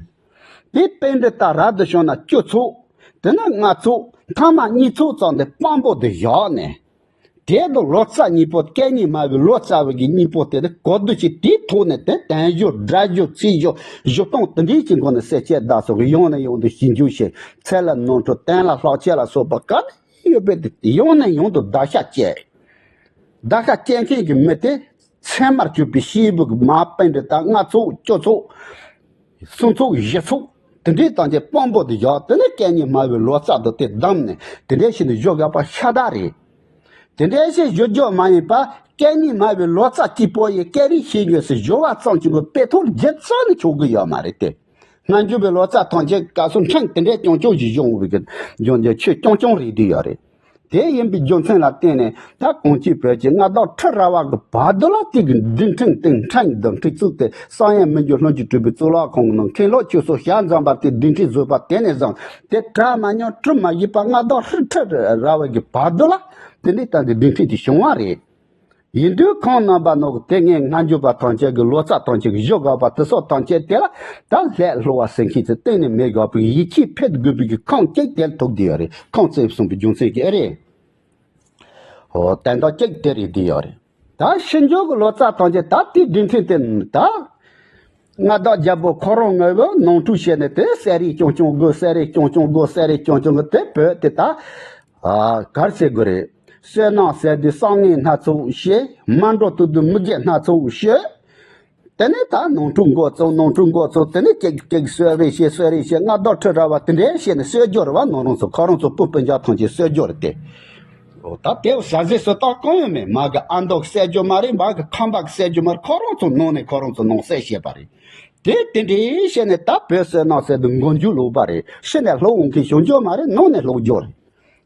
དེ་པཎྜི་ཏ་རབ་ཏུ་བྱུང་ན་བཅུ་ཚོགས། དེ་ནས་ལྔ་ཚོགས། མཐའ་མ་གཉིས་ཚོགས་ཙམ་དེ་དཔང་པོ་དུ་བཞག་ནས། དེ་དུ་ལོ་ཙཱ་གཉིས་པོ་སྐད་གཉིས་སྨྲ་བའི་ལོ་ཙཱ་བའི་གི་གཉིས་པོ་དེ་དུ་གོ་བསྡུར་བྱས་དེའི་ཐོག་ནས་དེ་དོན་སྦྱོར་སྒྲ་སྦྱོར་ཚིག་སྦྱོར་སྦྱོར་སྟངས་དེ་འདྲའི་ཅིག་སྒོ་ནས་གསལ་བཤད་བརྡར་སོགས་ཀྱི་ཡང་ནས་ཡང་དུ་ཞིབ་འཇུག་བྱས་ཚད་ལ་ནོར་འཁྲུལ་དོན་ལ་ལྷག་ཆད་ལ་སོགས་པ་ག་ནས་ཡོད་པའི་དེ་ཡང་ནས་ཡང་དུ་བརྡར་ཤ་བཅད། བརྡར་ཤ་བཅད་མཁན་གྱི་མི་དེ་ཚད་མར་གྱུར་པའི་སྐྱེས་བུ་གི་མ་པཎྜི་ཏ་ལྔ་ཚོགས་བཅུ་ཚོགས། སུམ་ཚོགས་བཞི་ཚོགས་དེ་འདྲའི་སྟངས་ཀྱི་དཔང་པོ་དེ་བཞག་དེ་ནས་སྐད་གཉིས་སྨྲ་བའི་ལོ་ཙཱ་དུ་དེ་བདམས་ནས་དེ་འདྲའི་ཞིག་ནས་བཞུགས་དགོས་པ་ཤ་སྟག་རེད། དེ་འདྲའི་ཞིག་བཞུགས་རྒྱུ་མ་ཡིན་པ་སྐད་གཉིས་སྨྲ་བའི་ལོ་ཙཱ་གཅིག་པོ་ཡི་སྐད་རིགས་ཤེས་རྒྱུ་སུ་སྦྱོར་བ་ཙམ་གྱི་དཔེ་ཐོག་བརྒྱུད་རྩ་ནས་ཆོག་གི་ཡོད་མ་རེད་དེ། སྔ་འགྱུར་བའི་ལོ་ཙཱ་ཐམས་ཅད་སྐབས་སུ་ཕྲན་དེ་འདྲའི་རྐྱང་རྐྱང་ཞིག་བཞུགས་འོང་བའི་གི་འཇོན་འཇོན་ཆོས་རྐྱང་རྐྱང་རེད་དེ་ཡོད་རེད། དེ་ཡིན་པའི་རྒྱུ་མཚན་ལ་བརྟེན་ནས། ད་གངས་ཅན་བོད་ཀྱི་མངའ་བདག་ཁྲི་རལ་པ་གི་བར་དུ་ལ། དེ་གི་སྒྲིག་ཁྲིམས་སྟེང་ཁྲིམས་དང་ཁྲིམས་བཙུགས་ཏེ། བསམ་ཡས་མི་འགྱུར་ལྷུན་གྱིས་གྲུབ་པའི་གཙུག་ལག་ཁང་གི་ནང་མཁན་སློབ་ཆོས་སྲུང་ཞལ་འཛོམས་པ་དེ། སྒྲིག་ཁྲིམས་བཟོས་པ་དེ་ནས་བཟུང་སྟེ། གྲ་མ་ཉམས་གྲུ་མ་བཞི་པ་མངའ་བདག་ཁྲི་རལ་པ་གི་བར་དུ་ལ། དེ་འདྲའི་ད་འདི་སྒྲིག་ཁྲིམས་དེ་བྱུང་བ་རེད། ཡིན་དུས་ཁོང་རྣམ་པ་ནོ་གི་དེ་སྔའི་སྔ་འགྱུར་བ་ཐམས་ཅད་ཀྱི་ལོ་ཙཱ་ཐམས་ཅད་ཀྱི་བཞུགས་སྒར་བ་དེ་ཚོ་ཐམས་ཅད་དེ་ལ། ད་ལྷའི་བསླུ་བ་ཟེར་མཁན་ཚོ་གཏན་ནས་མེད་དགོས་པའི་ཡིད་ཆེས་འཕེར་དགོས་པའི་གི་ཁུངས་གཅིག་དེ་ལ་ཐུག་བསྡད་ཡོད་རེད། ཁུངས་བཙན་གསུངས་པའི་རྒྱུ་མཚན་གྱིས་ཨེ་རེད། འོ། དོན་དག་གཅིག་དེ་རེད་བསྡད་ཡོད་རེད། ད་ཕྱི་འགྱུར་གྱི་ལོ་ཙཱ་ཐམས་ཅད་ད་དེའི་སྒྲིག་ཁྲིམས་དེ། ད་མངའ་བདག་རྒྱལ་པོ་ཁོ་རང་ངོས་པོ་ནོར་འཁྲུལ་བྱས་ནས། དེ་གསེར་རས་རྐྱང་རྐྱང་དགོས། གསེར་རས་རྐྱང་རྐྱང་དགོས། གསེར་རས་རྐྱང་རྐྱང་གི་དེ་བོད་དེ་ད། ཨ། ག་རེ་ཟེར་དགོས་རེད། བསོད་ནམས་ཟེར་དུས་བསམ་ངན་སྣ་ཚོགས་བྱེད། མ་འགྲོ་དུས་དུས་མི་དགེ་སྣ་ཚོགས་བྱེད། དེ་ནས་ད་ནོར་འཁྲུལ་འགོ་བཙུགས། ནོར་འཁྲུལ་འགོ་བཙུགས། དེ་ནས་གཅིག་གཅིག་གསོད་རེས་བྱེད། གསོད་རེས་བྱེད། མངའ་བདག་ཁྲི་རལ་པ་དེ་འདྲས་བྱས་ནས་གསོད་རྒྱུ་རེད་པ། ནང་རང་ཚོ་ཁོ་རང་ཚོ་བུ་སྤུན་ཀྱག་ཐམས་ཅད་གསོད་རྒྱུ་རེད་དེ། འོ། ད་དེ་བྱ་ཟེར་སུ་དག་གང་ཡང་མེད། མ་གི་ཨ་མདོ་གི་བསད་རྒྱུ་མ་རེད། མ་གི་ཁམས་པ་གི་བསད་རྒྱུ་མ་རེད། ཁོ་རང་ཚོ་ནང་ནས་ཁོ་རང་ཚོ་ནང་བསད་བྱས་པ་རེད། དེ་དེ་འདྲས་བྱས་ནས་ད་བོད་བསོད་ནམས་ཟེར་དུས་མགོ་མཇུག་ལོག་པ་རེད། ཕྱི་ནས་ལྷོ་འོང་མཁན་བྱུང་རྒྱུ་མ་རེད། ནང་ནས་ལོག་རྒྱུ་རེད།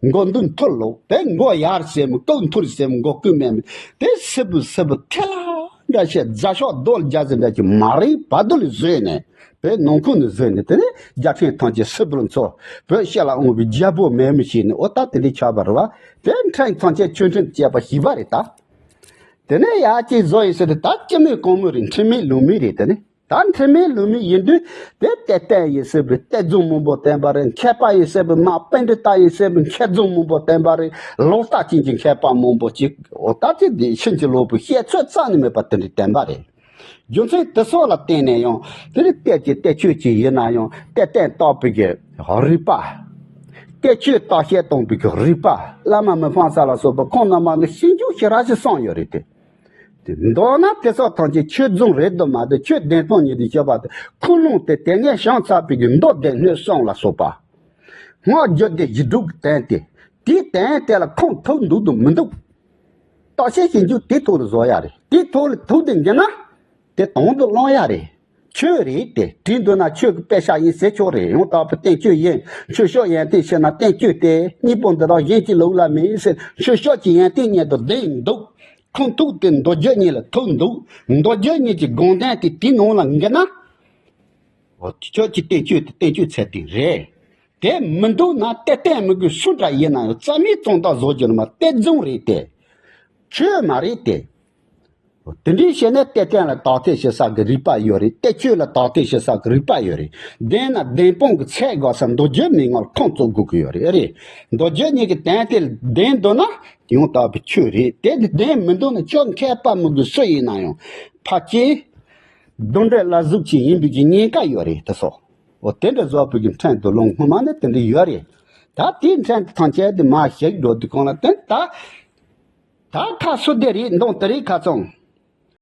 མགོ་མདུན་ཐུར་ལོག་དེ། མགོ་ཡར་ཟེར་མི་ལྐོག་ཐུར་ཟེར་མི་མགོ་ཀུན་མེད་མི་དེ། སིལ་བུ་སིལ་བུ་ཐལ་ལ་འདྲ་བྱས། རྫ་ཤོག་རྡོ་ལ་རྒྱག་ཟེར་འདྲ་གྱི་མ་རེད། བར་དུ་ལ་བཟོས་ནས། བོད་ནང་ཁུལ་ནས་བཟོས་ནས། དེ་ནས་རྒྱལ་ཕྲན་ཐམས་ཅད་སིལ་བུར་འཚོ། བོད་ཕྱི་ལ་འོང་བའི་རྒྱལ་པོ་མེད་མི་བྱས་ནས། འོ། ད་དེ་འདྲའི་ཆགས་པ་རེད་པ། དེ་ཁྲིམས་ཐམས་ཅད་ཆོས་ཁྲིམས་བཅས་པ་ཞིག་པ་རེད་ད། དེ་ནས་ཡར་གཅིག་བཟོ་ཡིན་ཟེར་དུས། ད་སྤྱི་མོས་གོང་མོས་རེད། ཁྲིམས་མེད་ལུགས་མེད་རེད། དེ་ནས་ད་ཁྲིམས་མེད་ལུགས་མེད་ཡིན་དུས། དེ་གཏེར་སྟོན་ཡིན་ཟེར་བའི་གཏེར་རྫུན་མང་པོ་བསྟན་པ་རེད། མཁས་པ་ཡིན་ཟེར་བའི་མ་པཎྜི་ཏ་ཡིན་ཟེར་བའི་མཁས་རྫུན་མང་པོ་བསྟན་པ་རེད། ལོག་ལྟ་ཅན་གྱི་མཁས་པ་མང་པོ་ཅིག་འོ། ད་དེ་འདི་ཕྱིན་ཅི་ལོག་པའི་བཤད་ཚོད་རྩ་ནས་མེད་པ་དེ་འདྲ་བསྟན་པ་རེད། རྒྱུ་མཚན་དེ་ཚོ་ལ་བརྟེན་ནས་ཡང་། དེ་ནི་གཏེར་གྱི་གཏེར་ཆོས་ཅིག་ཡིན་ན་ཡང་། གཏེར་སྟོན་བཏགས་པའི་གི་རིག་པ། གཏེར་ཆོས་བརྟག་དཔྱད་གཏོང་བའི་གི་རིག་པ། བླ་མ་མི་ཕམ་ས་ལ་སོགས་པ་ཁོང་རྣམ་པ་ནི་ཤེས་རྒྱུ་ཞེ་དྲག་ཞིག་གསུངས་ཡོད་རེད་དེ། དེ་མདོར་ན་དེ་ཚོ་ཐམས་ཅད་ཆོས་རྫུན་རེད་དོ་མ་གཏོགས། ཆོས་བདེན་སྟོང་ཉིད་དུ་ཤེས་པ་དེ། ཁུངས་ལུང་དེ་དེ་སྔས་བྱང་ཚར་བའི་གི་མདོ་སྡེ་སྣོད་གསུམ་ལ་སོགས་པ། སྔགས་རྒྱུད་སྡེ་བཞི་དྲུག་གི་དོན་དེ། དེའི་དོན་དེ་ལ་ཁུངས་ཐུག་འདུག་དང་མི་འདུག་བརྟག་དཔྱད་བྱེད་རྒྱུ་དེ་ཐོག་ལ་བཟོ་ཡ་རེད། དེ་ཐོག་ལ་ཐུག་དེ་འགྱུར་ན། དེ་དང་དུ་བླང་ཡ་རེད། ཆོས་རེད་དེ། བྲིས་འདུག་ན་ཆོས་ཀྱི་དཔེ་ཆ་ཡིན་ཟེར་ཆོག་རེད། ཡང་དག་པའི་བསྟན་བཅོས་ཡིན། ཆོས་ཕྱོགས་ཡོན་ཏན་ཤེས་ན་བསྟན་བཅོས་ཏེ། སྙིང་པོ་འདི་དག་གཞན་གྱི་ལུགས་ལ་མེད་ཟེར། ཆོས་ཕྱོགས་ཀྱི་ཡོན་ཏན་ཉིད་དུ་ལྡན་འདུག་ཁུངས་ཐུག་དེ་མདོ་རྒྱུད་གཉིས་ལ་ཐུག་འདུག་མདོ་རྒྱུད་གཉིས་ཀྱི་དགོངས་དོན་དེ་དེའི་ནང་ལ་འགལ་ན། འོ། ཁྱོད་ཀྱི་བསྟན་བཅོས་དེ་བསྟན་བཅོས་ཚད་ལྡན་རེད། དེ་མི་འདུག་ན། གཏེར་སྟོན་མི་དགོས། སུ་འདྲ་ཡིན་ན་ཡང་རྩ་མེད་གཙང་དག་བཟོ་རྒྱུ་ནི་མ་གཏེར་རྫུན་རེད་དེ། ཆོས་མ་རེད་དེ། དེ་འདྲའི་བྱས་ནས་གཏེར་སྟོན་ལ་དག་ཐེར་བྱེད་ས་གི་རིགས་པ་ཡོད་རེད། གཏེར་ཆོས་ལ་དག་ཐེར་བྱེད་ས་གི་རིགས་པ་ཡོད་རེད། བདེན་ན་བདེན་དཔང་གི་ཚད་དགོས་ས། མདོ་རྒྱུད་མན་ངག་ལ་ཁུངས་བཙུགས་དགོས་ཀྱི་ཡོད་རེད། ཨེ་རེད། མདོ་རྒྱུད་གཉིས་ཀྱི་དོན་དེ་བདེན་འདུག་ན་ཡང་དག་པའི་ཆོས་རེད། དེ་བདེན་མི་འདུག་ན། ཁྱོད་མཁས་པ་མི་དགོས། སུ་ཡིན་ན་ཡང་ཕལ་ཆེར་གདོན་འདྲེ་ལ་ཟུག་ཅིག་ཡིན་པའི་གི་ཉེན་ཁ་ཡོད་རེད། དེ་སོགས། འོ། དེ་འདྲ་བཟོ་བའི་གི་ཁྲིམས་དང་ལུང་སྔོན་མ་ནས་དེ་འདྲ་ཡོད་རེད། ད་དེའི་ཁྲིམས་དེ་ཐམས་ཅད་དེ་མར་ཞིག་འགྲོ་དུས་གང་ལ་བརྟེན། ད་ད་ཁ་སུ་དེ་རེད། མདོ་དེ་རེད། ཁ་ཚང་